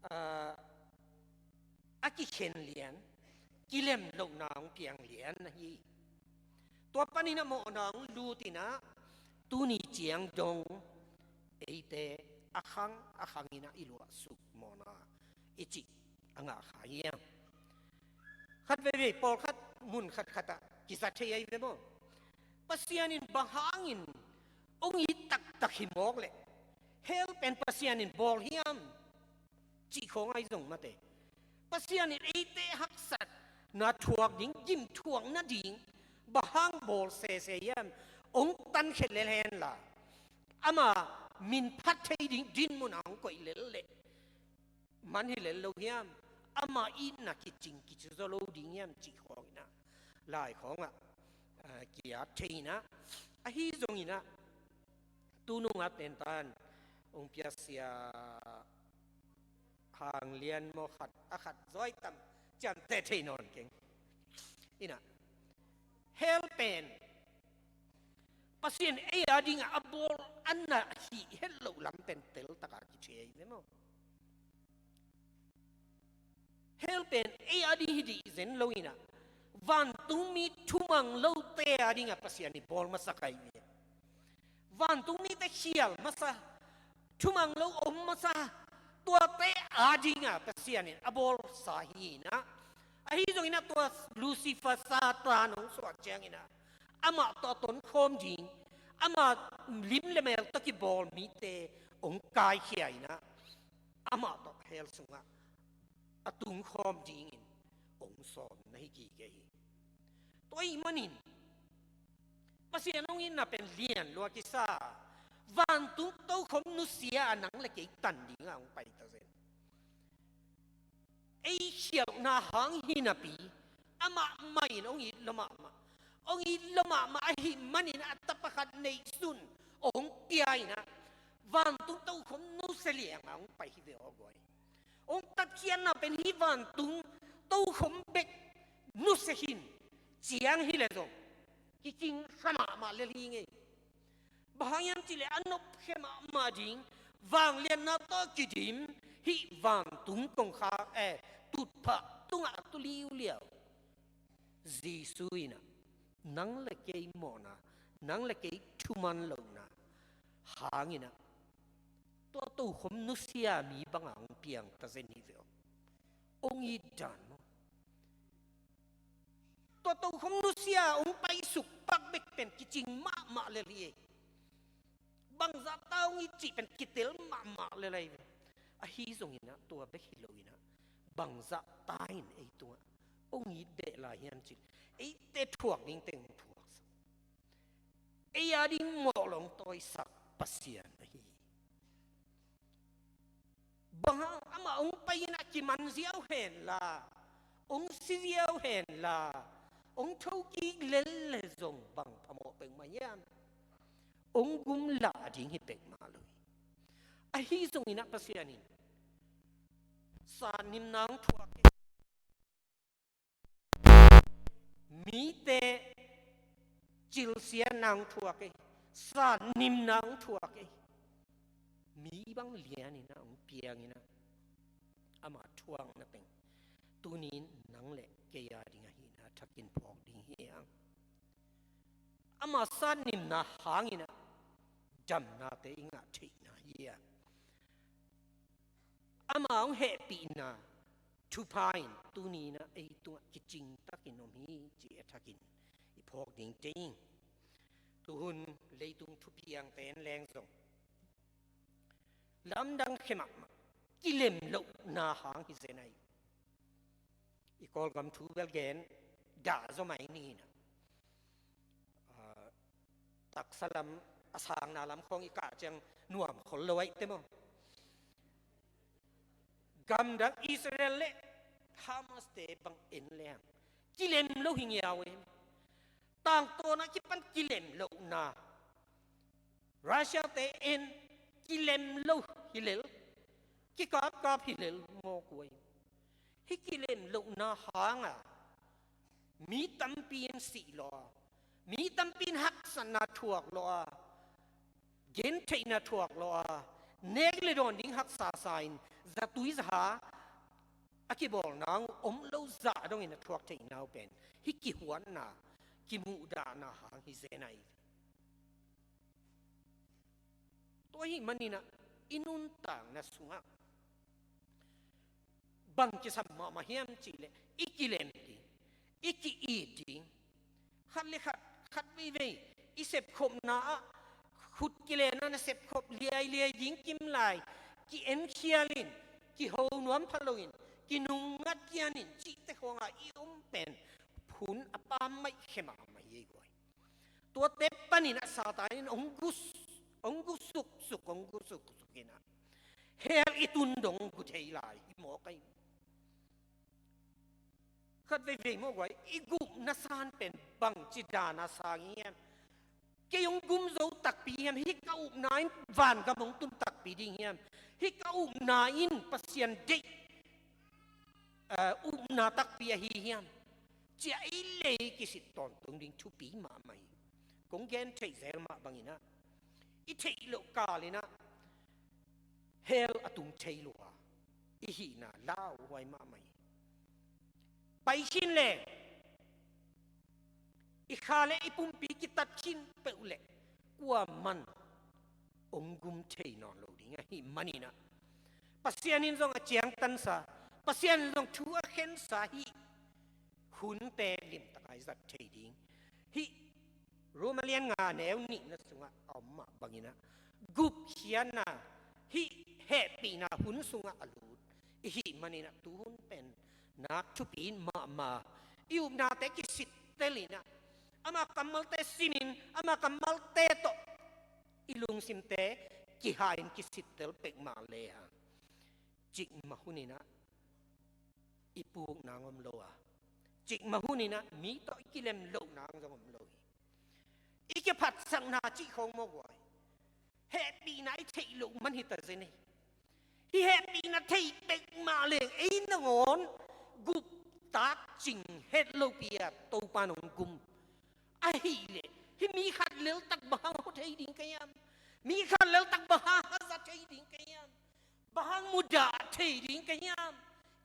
aa, a kikhen lian, kilem lohna hong piang lian ahi. Tua paninah mawhna hong lutinah tuni ciang dong eite a khang a khanginah i luahsuk mawhna i cih a ngah kha hiam? Khat veivei pawlkhat mun khatkhatah kiza thei ahi ve maw? Pasian in bang hangin hong it taktak hi mawk leh hell pen Pasian in bawl hiam? Cih khawng ahi zong mate, Pasian in eite haksatna thuak ding, gim thuak nading bang hang bawl sese hiam? Hong tankhia lel henla, ama min phat thei ding dinmun a hong koih lel leh man hi lel lo hiam? Ama itna kicing kici zaw lo ding hiam cih khawnginah lai khawngah, ah, ki-at thei inah, ahi zonginah tunungah tentan hong piasia hang lian maw, khat a khat zawi tam ciamteh thei nawn keng. Inah hell pen Pasian ei a dingah a bawl a na hih het loh lam pen teltakah kithei ve maw? Hell pen ei a ding hi dih zen lo inah, vantungmi thumang lote a dingah Pasian i bawl masa kha hi ve. Vantungmite khial masa, thumang lo om masa, tuate a dingah Pasian in a bawlsa hi inah, ahi zonginah tua Lucifer Satan hong suah cianginah amah tawh a tonkhawm ding, amah lim le mel tawh kibawl mite hong kaikhia inah amah tawh hell sungah a tungkhawm dingin hong sawm na hi gige hi. Tua ahih manin Pasian hong itna pen lian lua kisa, vantung tokhom nusia a nang le kei tan dingah hong pai ta zen. Ei khialhna hang hi napi amah mah in hong it lua mahmah. Hong it lua mahmah ahih manin a tapa khat neihsun hong pia inah vantung tokhom nusia liangah hong pai hi ve aw guai. Hong tatkhiatna pen hih vantung tokhom bek nusia khin ciang hi leh zong kicing sa mahmah lel hi ngei. Bang hang hiam cihleh a nopkhia mahmah ding vangliatna tawh kidim hih vantung kongkhak, eh, tutphah tungah a tu liuliau Jesuh inah nang le kei mawhna, nang le kei thuman lohna hanginah tua tokhom nusia mi bangah hong piang ta zen hi ve aw. Hong it dan maw? Tua tokhom nusia hong paisuk pak bek pen kicing mahmah lel hi ei. Bangzah ta hong it cih pen kitel mahmah lel ahi ve. Ahi zonginah tua bek hi loinah bangzah ta in ei tungah hong it beh lai hiam cih, eite thuak dingte hong thuaksak, ei a ding mawh lo hong tawisak Pasian ahi. Bang hang amah hong pai inah kiman ziau henla, hong si ziau henla, hong thokik lel le zong bang phamawh peuhmah hiam? Hong gumlah ding hi peuhmah lo hi. Ahi zonginah Pasian in satnimna hong thuak hi. Mite cilsiatna hong thuak ei, satnimna hong thuak ei. Mi bang lianinah hong pianginah ama thuakna teng tuni-in nang le kei a ding ahihna thakin phawk ding hi hang. Ama satnimna hanginah damnate i ngah theihna hi a, Ama hong hehpihna thupha in tuni-in ah ei tungah kicingtakin om hi, ci a thakin i phawk ding tei ing. Tuhun leitung thupiangte in leng zong lamdang khe mahmah, kilemlohna hang hi zen ahi. I Kawlgam thu bel gen dah zaw mai ni in ah, ah, taksa lam, a sangna lam khawng i kah ciang nuam khol lo ahi te maw. Gamdang Israel le Hamas-te bang en leng kilem lo hi ngiau e. Tangtawn a kipan kilemlohna, Russia-te en kilem lo hi lel, kikapkap hi lel mawk uh ahi. Hih kilemlohna hanga mi tampi in sih lawh a, mi tampi in haksatna thuak lawh a, gentheihna thuak lawh a, nek le dawn ding haksa sa in zatui zaha a kibawlna uh om lo zah dongin a thuak theihna uh pen hih kihuatna, kimuhdahna hang hi zen ahi. Tua ahih manin ah i nuntakna sungah bang kisam mahmah hiam cih leh i kilem ding, i ki-it ding, khat le khat, khat veivei i sepkhopna ah khut kilenna, na sepkhop liailiai ding kim lai, ki-enkhial in, kiho nuam pha loin, kinungngat kian in cihte khawngah i om pen hun a pammaih khe mahmah hi ei guai. Tuate panin ah Satan in hong gus, hong gu suksuk, hong gu suksuk in ah hell i tun dong gu thei lai hi mawk ahi. Khat veivei mawk guai, i gupna san pen bangci dan a sang hiam? Kei hong gum zo takpi hiam? Hih ka upna in vangam hong tun takpi ding hiam? Hih ka upna in Pasian deih, eh, upna takpi ahi hiam? Ci a i lei kisit tawntung ding thupi mahmah hi. Kong gen theih zel mah bangin ah i theih loh kal in ah hell a tung thei lua i hihna lauhuai mahmah hi. Pai khin leng i kha le i pumpi kitat khin peuh leh kuaman hong gum thei nawn lo ding ahih manin ah Pasian in zong a ciangtansa, Pasian in zong thu a khensa hih hunte limtak a i zat thei ding. Hih Rom a lian nga neu nihna sungah a om mah bangin ah gupkhiatna, hih hehpihna hun sungah a lut i hih manin ah tuhun pen nak thupi in mahmah, i upnate kisittel in ah, ama kammalte simin, ama kammalte tawh i lungsimte kihai in kisittel pek mah le hang, cikmah hun in ah i puk nang om lo a, cikmah hun in ah mi tawh i kilem loh nang zong om lo hi. I kiphatsakna cih khawng mawk guai, hehpihna i theih loh man hi ta zen hi. Hih hehpihna thei pek mah leng ei nangawn guptak cing het lopi a Topa in hong gum ahih leh, hih mi khat leltak bang hang hawh thei ding ka hiam? Mi khat leltak bang hang haza thei ding ka hiam? Bang hang mudah thei ding ka hiam?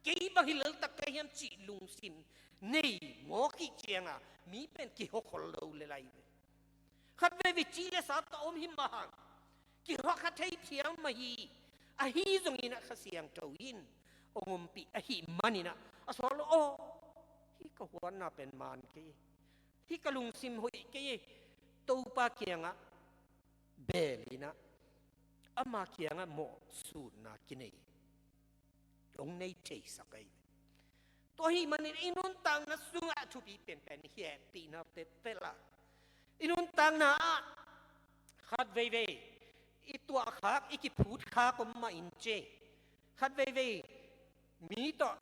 Kei bang hi leltak ka hiam cih lungsim nei mawk hih cianga mi pen kihawkhol lo le lai ve. Khat veivei ci le sa tawh om hi mah hang, kihawkha thei phial mah hi. Ahi zongin ah Kha Siangtho in hong ompih ahih manin ah a suak lo, aw, hih ka huatna pen man kei, hih ka lungsim hoih kei, Topa kiangah beel in ah, ama kiangah mawhsutna kinei, hong nei theisak ahi. Tua ahih manin i nuntakna sungah thupi penpen hehpihna teltel a, i nuntakna ah khat veivei i tuahkhak, i kiphutkhak om mah in ci, khat veivei mi tawh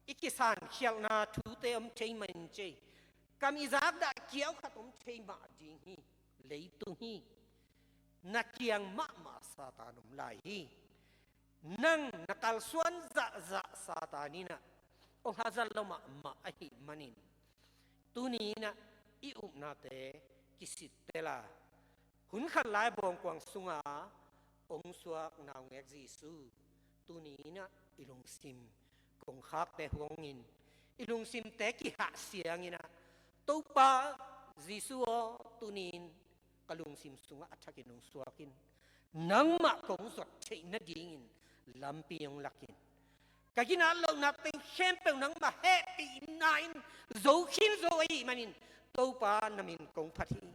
i kisankhialhna thute om thei mah in ci, kam i zakdah kiau khat om thei mah ding hi. Leitung hi. Na kiang mahmah Satan om lai hi. Nang na kalsuan zahzah Satan in ah hong hazat lo mahmah ahih manin, tuni in ah i upnate kisittel a, hun khat lai bawngkuang sunga hong suak naungek Jesu, tuni in ah i lungsim kongkhakte huangin, i lungsimte kihahsiang in ah, Topa Jesu aw, tuni in ka lungsim sungah a thakin hong suak in, nangmah kong zot theih nadingin lampi hong lak in. Ka ginat lohna teng khempeuh nangmah hehpihna in zo khin zo ahih manin Topa na min kong phat hi.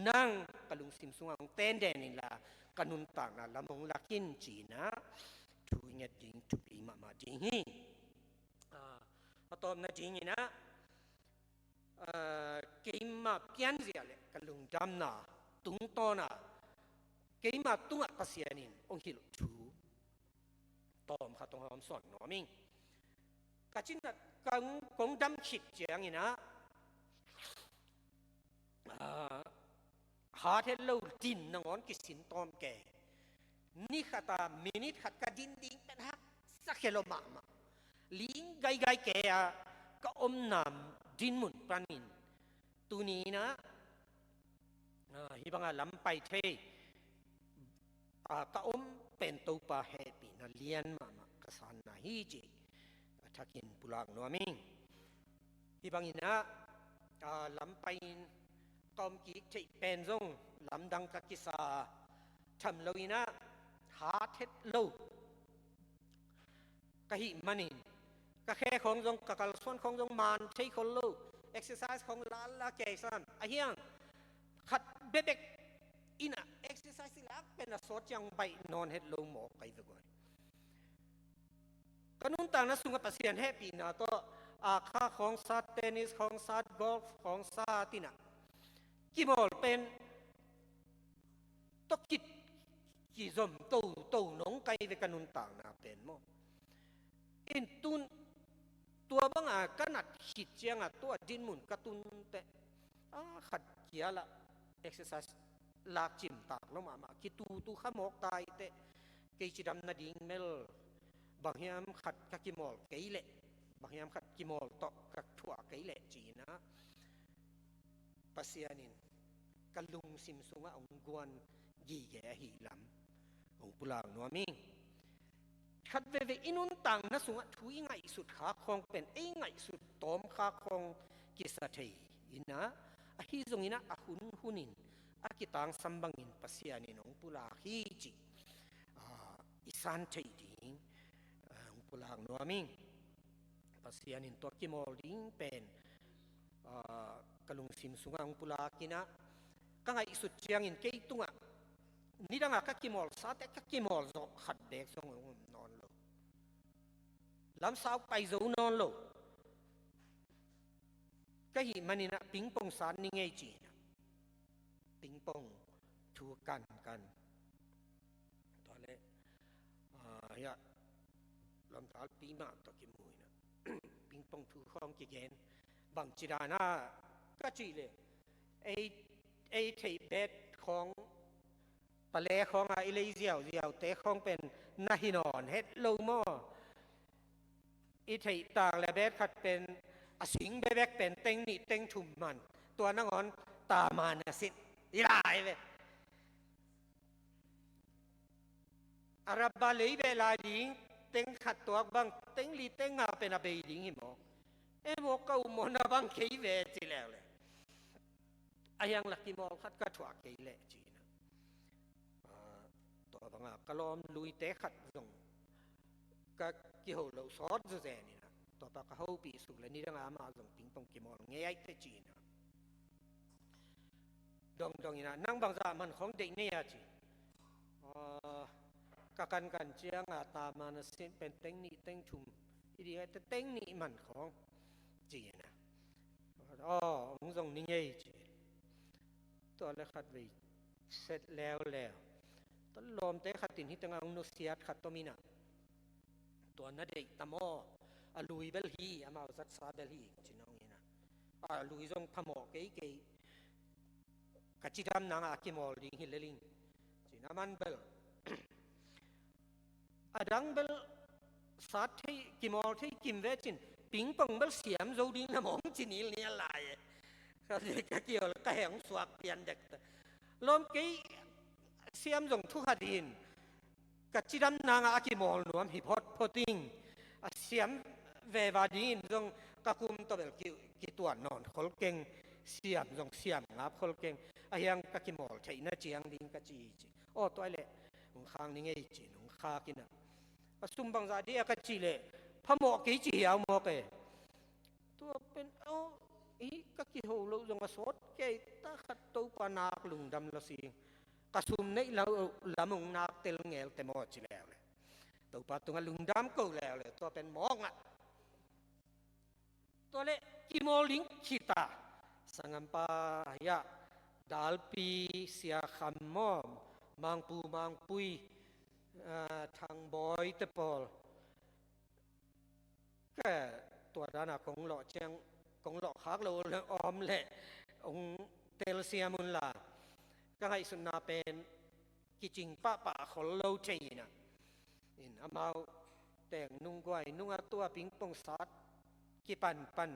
Nang ka lungsim sungah hong tenden inla ka nuntakna lam hong lak in ci-in ah thu i nget ding thupi mahmah ding hi. A, a tawpna dingin ah, a, keima pianzia le ka lungdamna tungtawn a keima tungah Pasian in hong hilh thu tawm khat hong hawmsawn nuam ing. Ka cinat kong, kong dam khit ciangin ah, a, hat het lo din nangawn kisin tawm kei. Ni khat a minit khat ka din ding pen haksa khia lo mahmah. Ling gaigai kei a ka omna dinmun panin tuni in ah, a, hih banga lam pai thei a ka om pen Topa hehpihna lian mahmah ka sanna hi cih a thakin pulak nuam ing. Hih bangin ah, a, lam pai-in ka om kik theih pen zong lamdang ka kisa tham lo in ah hat het lo ka hih manin ka khe khawng zong, ka kalsuan khawng zong man thei khol lo, exercise khawng lala kei sam a hiang khat bebek in ah exercise i lak pen a sawt ciang baih nawn het lo mawk kai ve guai. Ka nuntakna sungah Pasian hehpihna tawh a kha khawng sat, tennis khawng sat, golf khawng sat in ah kimawl pen tawh kit kizom toto nong kai ve ka nuntakna pen maw. In tun tua banga ka nat khit cianga tua dinmun ka tun teh, a, khat kiala exercise lak cimtak lo mahmah, kitutu kha mawk ta i teh, kei cidam nading mel bang hiam khat ka kimawl kei leh, bang hiam khat kimawl tawh ka thuah kei leh ci-in ah Pasian in ka lungsim sungah hong guan gige ahih lam hong pulak nuam ing. Khat veve i nuntakna sungah thu i ngaihsut kha khawng pen ei ngaihsut tawm kha khawng kisa thei in ah, ahi zongin ah a hun hunin a kitangsam bangin Pasian in hong pulak hi cih, a, i san theih ding, a, hong pulak nuam ing. Pasian in tua kimawl ding pen, a, ka lungsim sungah hong pulak in ah, ka ngaihsut ciangin kei tungah nidangah ka kimawl sate ka kimawl zawh khat beek zong hong om nawn lo. Lamsau pai zo nawn lo ka hih manin ah pingpong san ni ngei ci-in ah pingpong thu kankan. Tua leh, a, hiah lamtalpi mah tawh kimu in ah pingpong thu khawng kigen. Bangci dan ah ka cih leh ei, ei theih bet khawng, pale khawng a i lei ziauziaute khawng pen na hi nawn het lo maw? I theih tak le bet khat pen a sing bebek pen teng nih teng thum man, tua nangawn taman a sit i lai ve. A rabba lei beh lai ding, teng khat tuak bang teng li teng nga pen a bei ding hi maw? E maw, ka umawna bang kei ve ci leuleu. A hiang la kimawl khat ka thuah kei leh ci-in ah, a, tua banga ka lawm luite khat zong ka kiho loh sawt zuzen in ah, tua pa ka hopih suk le nidanga amah zong pingpong kimawl ngei ai teh ci-in ah, dongdong in ah, nang bangzah man khawng deih nei a ci. A, ka kankan cianga taman a sit pen teng nih teng thum i dih ai teh, teng nih man khawng ci-in ah, aw, hong zong ni ngei ci. Tua le khat vei set leuleu. Tua lawmte khat in hih tengah hong nusiat khat om in ah, tua na deih ta maw? A lui bel hi, amau zatsa bel hi ci-in hong in ah, a lui zong phamawh keikei, ka cidam nangah a kimawl ding hi lel ing ci-in ah, aman bel a dang bel sat thei, kimawl thei kim ve cin, pingpong bel siam zo ding na mawng ci nilnial lai e. Ka, ka kiol ka heng suak pian dek ta. Lawm kei, siam zong thu khat in, ka cidam nangah a kimawl nuam hi photphot ing. A siam veva dingin zong ka kum tawh bel ki, kituan nawn khol keng, siam zong siam ngap khol keng. A hiang ka kimawl theihna ciang ding ka ci hi ci. Aw, tua leh hong khak ni ngei ci-in hong khak in ah, A sum bangzah dih a ka cih leh phamawh kei ci hiau mawk e. Tua pen aw, i ka kiho loh zong a sawt kei ta khat Topa nak lungdam lo si. Ka sum neih lo lam hong nak tel ngel te maw ci leu le Topa tungah lungdam ko leu le tua pen mawk ngah. Tua leh kimawl ding khita sangampa hiah dalpi sia kham maw, mangpu mangpui, ah, thangbawi te pawl. Ka tua dana kong lawh ciang kong lawh khak lo om leh hong telsiam unla ka ngaihsutna pen kicing pahpah khol lo thei inah. In amau teng nung guai nungah tua pingpong sat kipanpan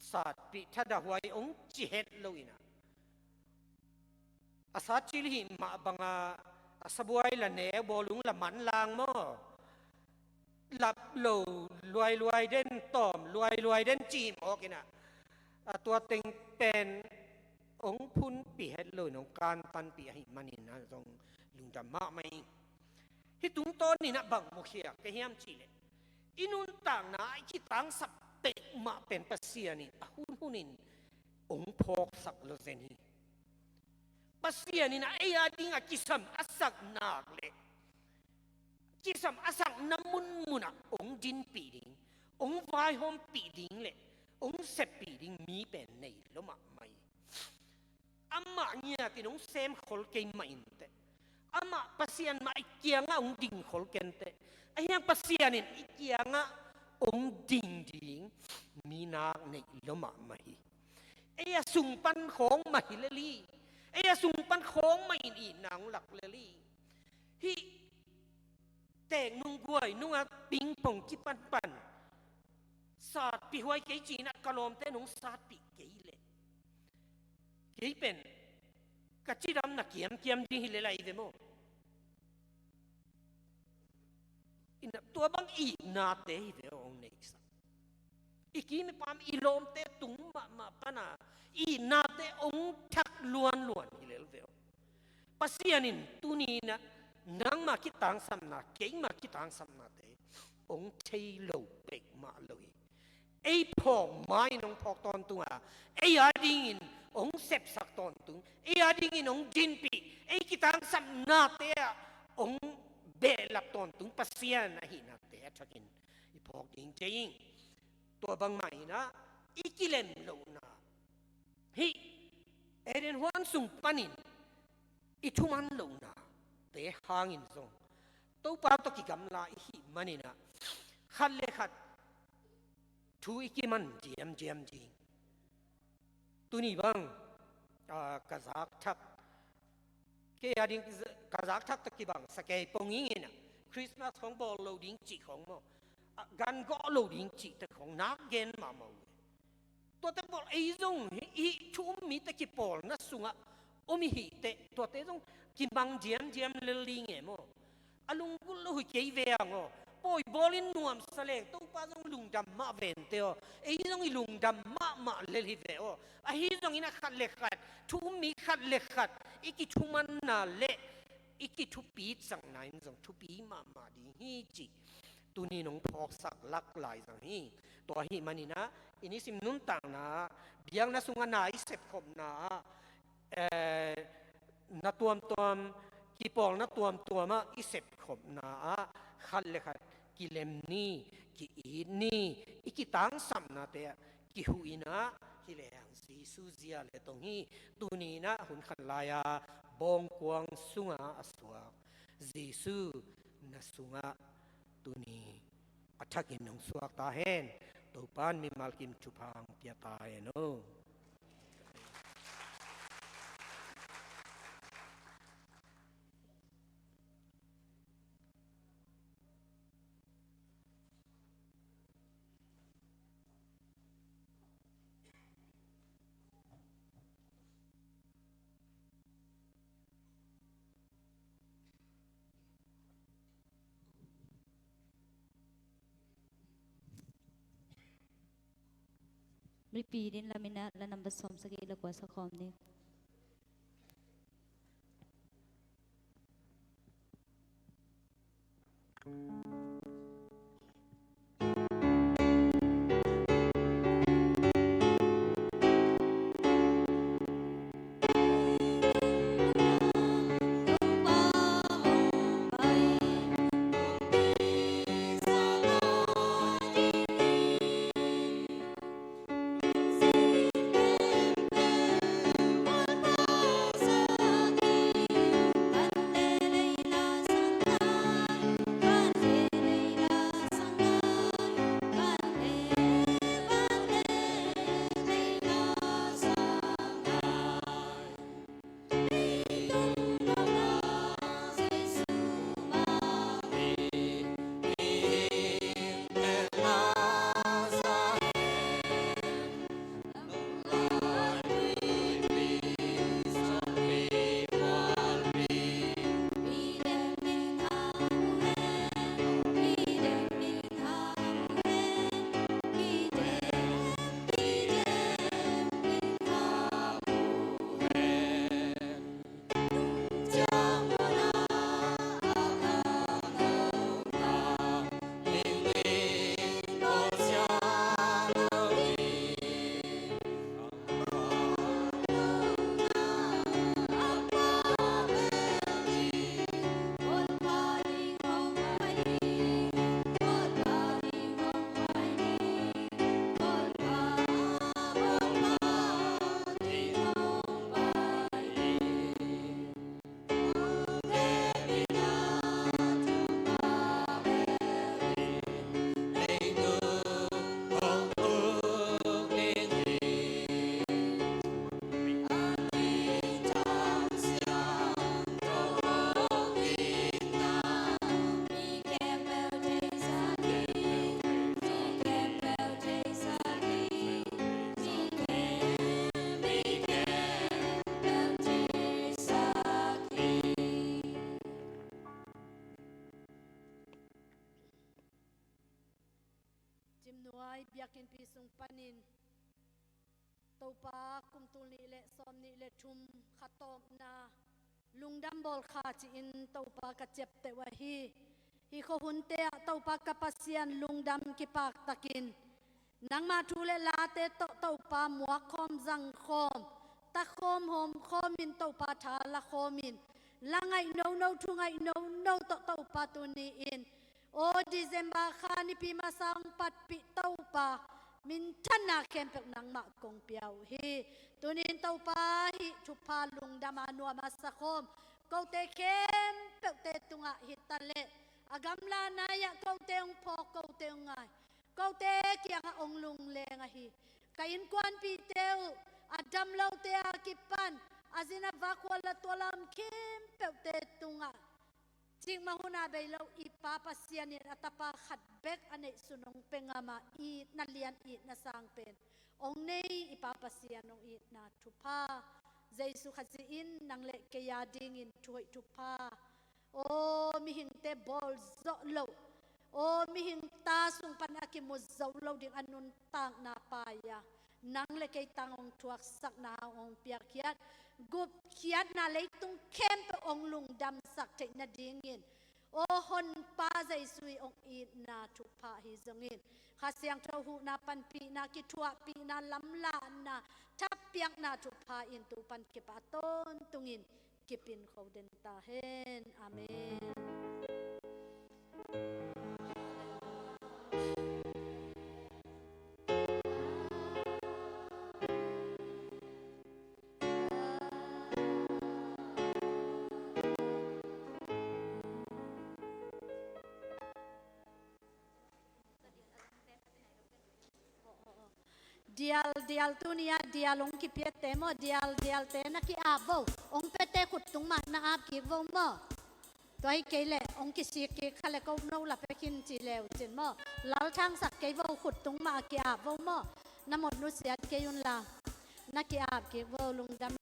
satpih thadahuai hong ci het lo inah. A sat cil hih mah banga a sabuai la neu bawlung la manlang maw? Lap lo luailuai den tawm luailuai den cih mawk inah. A tua teng pen hong phunpih het lo in hong kantanpih ahih manin a zong lungdam mahmah ing. Hih tungtawn inah bang mukhia ka hiam cihleh i nuntakna i kitangsap pek mah pen Pasian in a hunhunin hong phawksak lo zen hi. Pasian inah ei a ding a kisam a sak nak leh kisam a sakna munmunah hong dinpih ding, hong vaihawmpih ding leh hong seppih ding mi pen nei lo mahmah hi. Amah ngiatin hong semkhol kei mah inteh, amah Pasian mah i kiangah hong dingkhol kenteh, ahiang Pasian in i kiangah hong ding ding mi nak neih lo mahmah hi. Ei a sung pan khawng mah hi lel hi. Ei a sung pan khawng mah in itna hong lak lel hi. Hih teek nung guai nungah pingpong kipanpan satpih huai kei cinah ka lawmte nong satpih kei leh kei pen ka cidamna kiamkiam ding hi lel ahi ve maw? Inah tua bang itnate hi ve aw hong neihsak. I kim i pam i lawmte tung mahmah pana itnate hong thak luanluan hi lel ve aw. Pasian in tuninah nangma kitangsapna keima kitangsapnate hong thei lo pek mah lo hi. Ei phawk ma-in hong phawk tawntung a, ei a dingin hong sepsak tawntung, ei a dingin hong dinpih, ei kitangsapnate ah hong behlap tawntung Pasian ahihnate a thakin i phawk ding thei ing. Tua bangmah inah i kilem lohna hih Eden huan sung panin i thuman lohnate hangin zong Topa tawh kigamla i hih maninah khat le khat thu i kiman diamdiam ding. Tuni bang, ah, ka zakthak kei a ding ka zakthak tawh kibang sakei ponging inah Christmas khong bawl lo ding cih khong maw, ah, gan gawh lo ding cih te khong nak gen mahmah uh. Tuate pawl ei zong hih thu um mite kipawlna sungah om i hih teh tuate zong kimang diamdiam lel ding e maw? A lunggulh lo hi kei ve ang aw. Pawi bawlin nuamsa leng Topa zong lungdam mah vente aw. Ei zong i lungdam mahmah lel hi ve aw. Ahi zongin a khat le khat thu um mi khat le khat i kithumanna le i kithupitsakna in zong thupi mahmah ding hi cih tuni nong phawksak lak lai zang hi. Tua ahih maninah i nisim nuntakna biakna sungah na i sepkhopna ah, eh, na tuamtuam kipawlna tuamtuamah i sepkhopna ah khat le khat kilem ni, ki-it ni, i kitangsapnate ah kihuh inah hi lehang Jesu zia le tong hi. Tuni inah hun khat lai-a bawngkuang sungah a suak Jesu na sungah tuni a thakin hong suak ta hen. Topa in mimal kim thupha hong pia ta hen aw. Mipi din laminah la nambat sawm sagih la kua sa khawm ni. i biakinnpi sung panin Topa kum tul nih le sawm nih le thum kha tawpna lungdam bawl kha ci-in Topa ka ciapteh uh ahi. Hih khuahunte ah Topa ka Pasian lungdam kipaktakin nangmah thu le late tawh Topa muakkhawm zangkhawm takhawm hawmkhawmin Topa tha lakhawmin la ngaih nono thu ngaih nono tawh Topa tuni-in aw December kha nipi masa hong patpih Topa minthanna khempeuh nangmah kong pia uh hi. Tuni-in Topa hih thupha lungdama nuam a sakhawm kote khempeuhte tungah hi taleh a gamla nai-ah kote hong phawk kote hong ngai kote kiangah hong lungleng ahi. Ka innkuanpihte uh a dam lote a kipan a zin a vak hual a tual a om khempeuhte tungah cikmah hun a bei lo i Pa Pasian in a tapa khat bek a neihsun hong pia ngam a itna lian itna sang pen hong nei i Pa Pasian hong itna thupha Jesu Khazih in nang le kei a dingin thuhoih thupha aw mihingte bawl zawh loh aw mihing ta sung pan a kimu zo lo ding a nuntakna pai-a nang le kei tang hong thuaksakna hong piakkhiat gupkhiatna leitung khempeuh hong lungdamsak theih nadingin aw Honpa Jesu i hong itna thupha ahi zongin Kha Siangtho huhna panpihna kithuahpihna lamlahna thapiakna thupha in tu pan kip a tawntungin kipin kho den ta hen. Amen. Dial dial tuni-a dial hong kipiate maw dial dialte na ki-ap vo. Hong piate khut tung mah na ap kik vo maw. Tua hi kei leh hong kisik kik kha le ko no la pek hin ci leu cin maw. Lalthangsak kei vo khut tung mah a ki-ap vo maw. Na mot nusiat kei un la na ki-ap kik vo lungdam.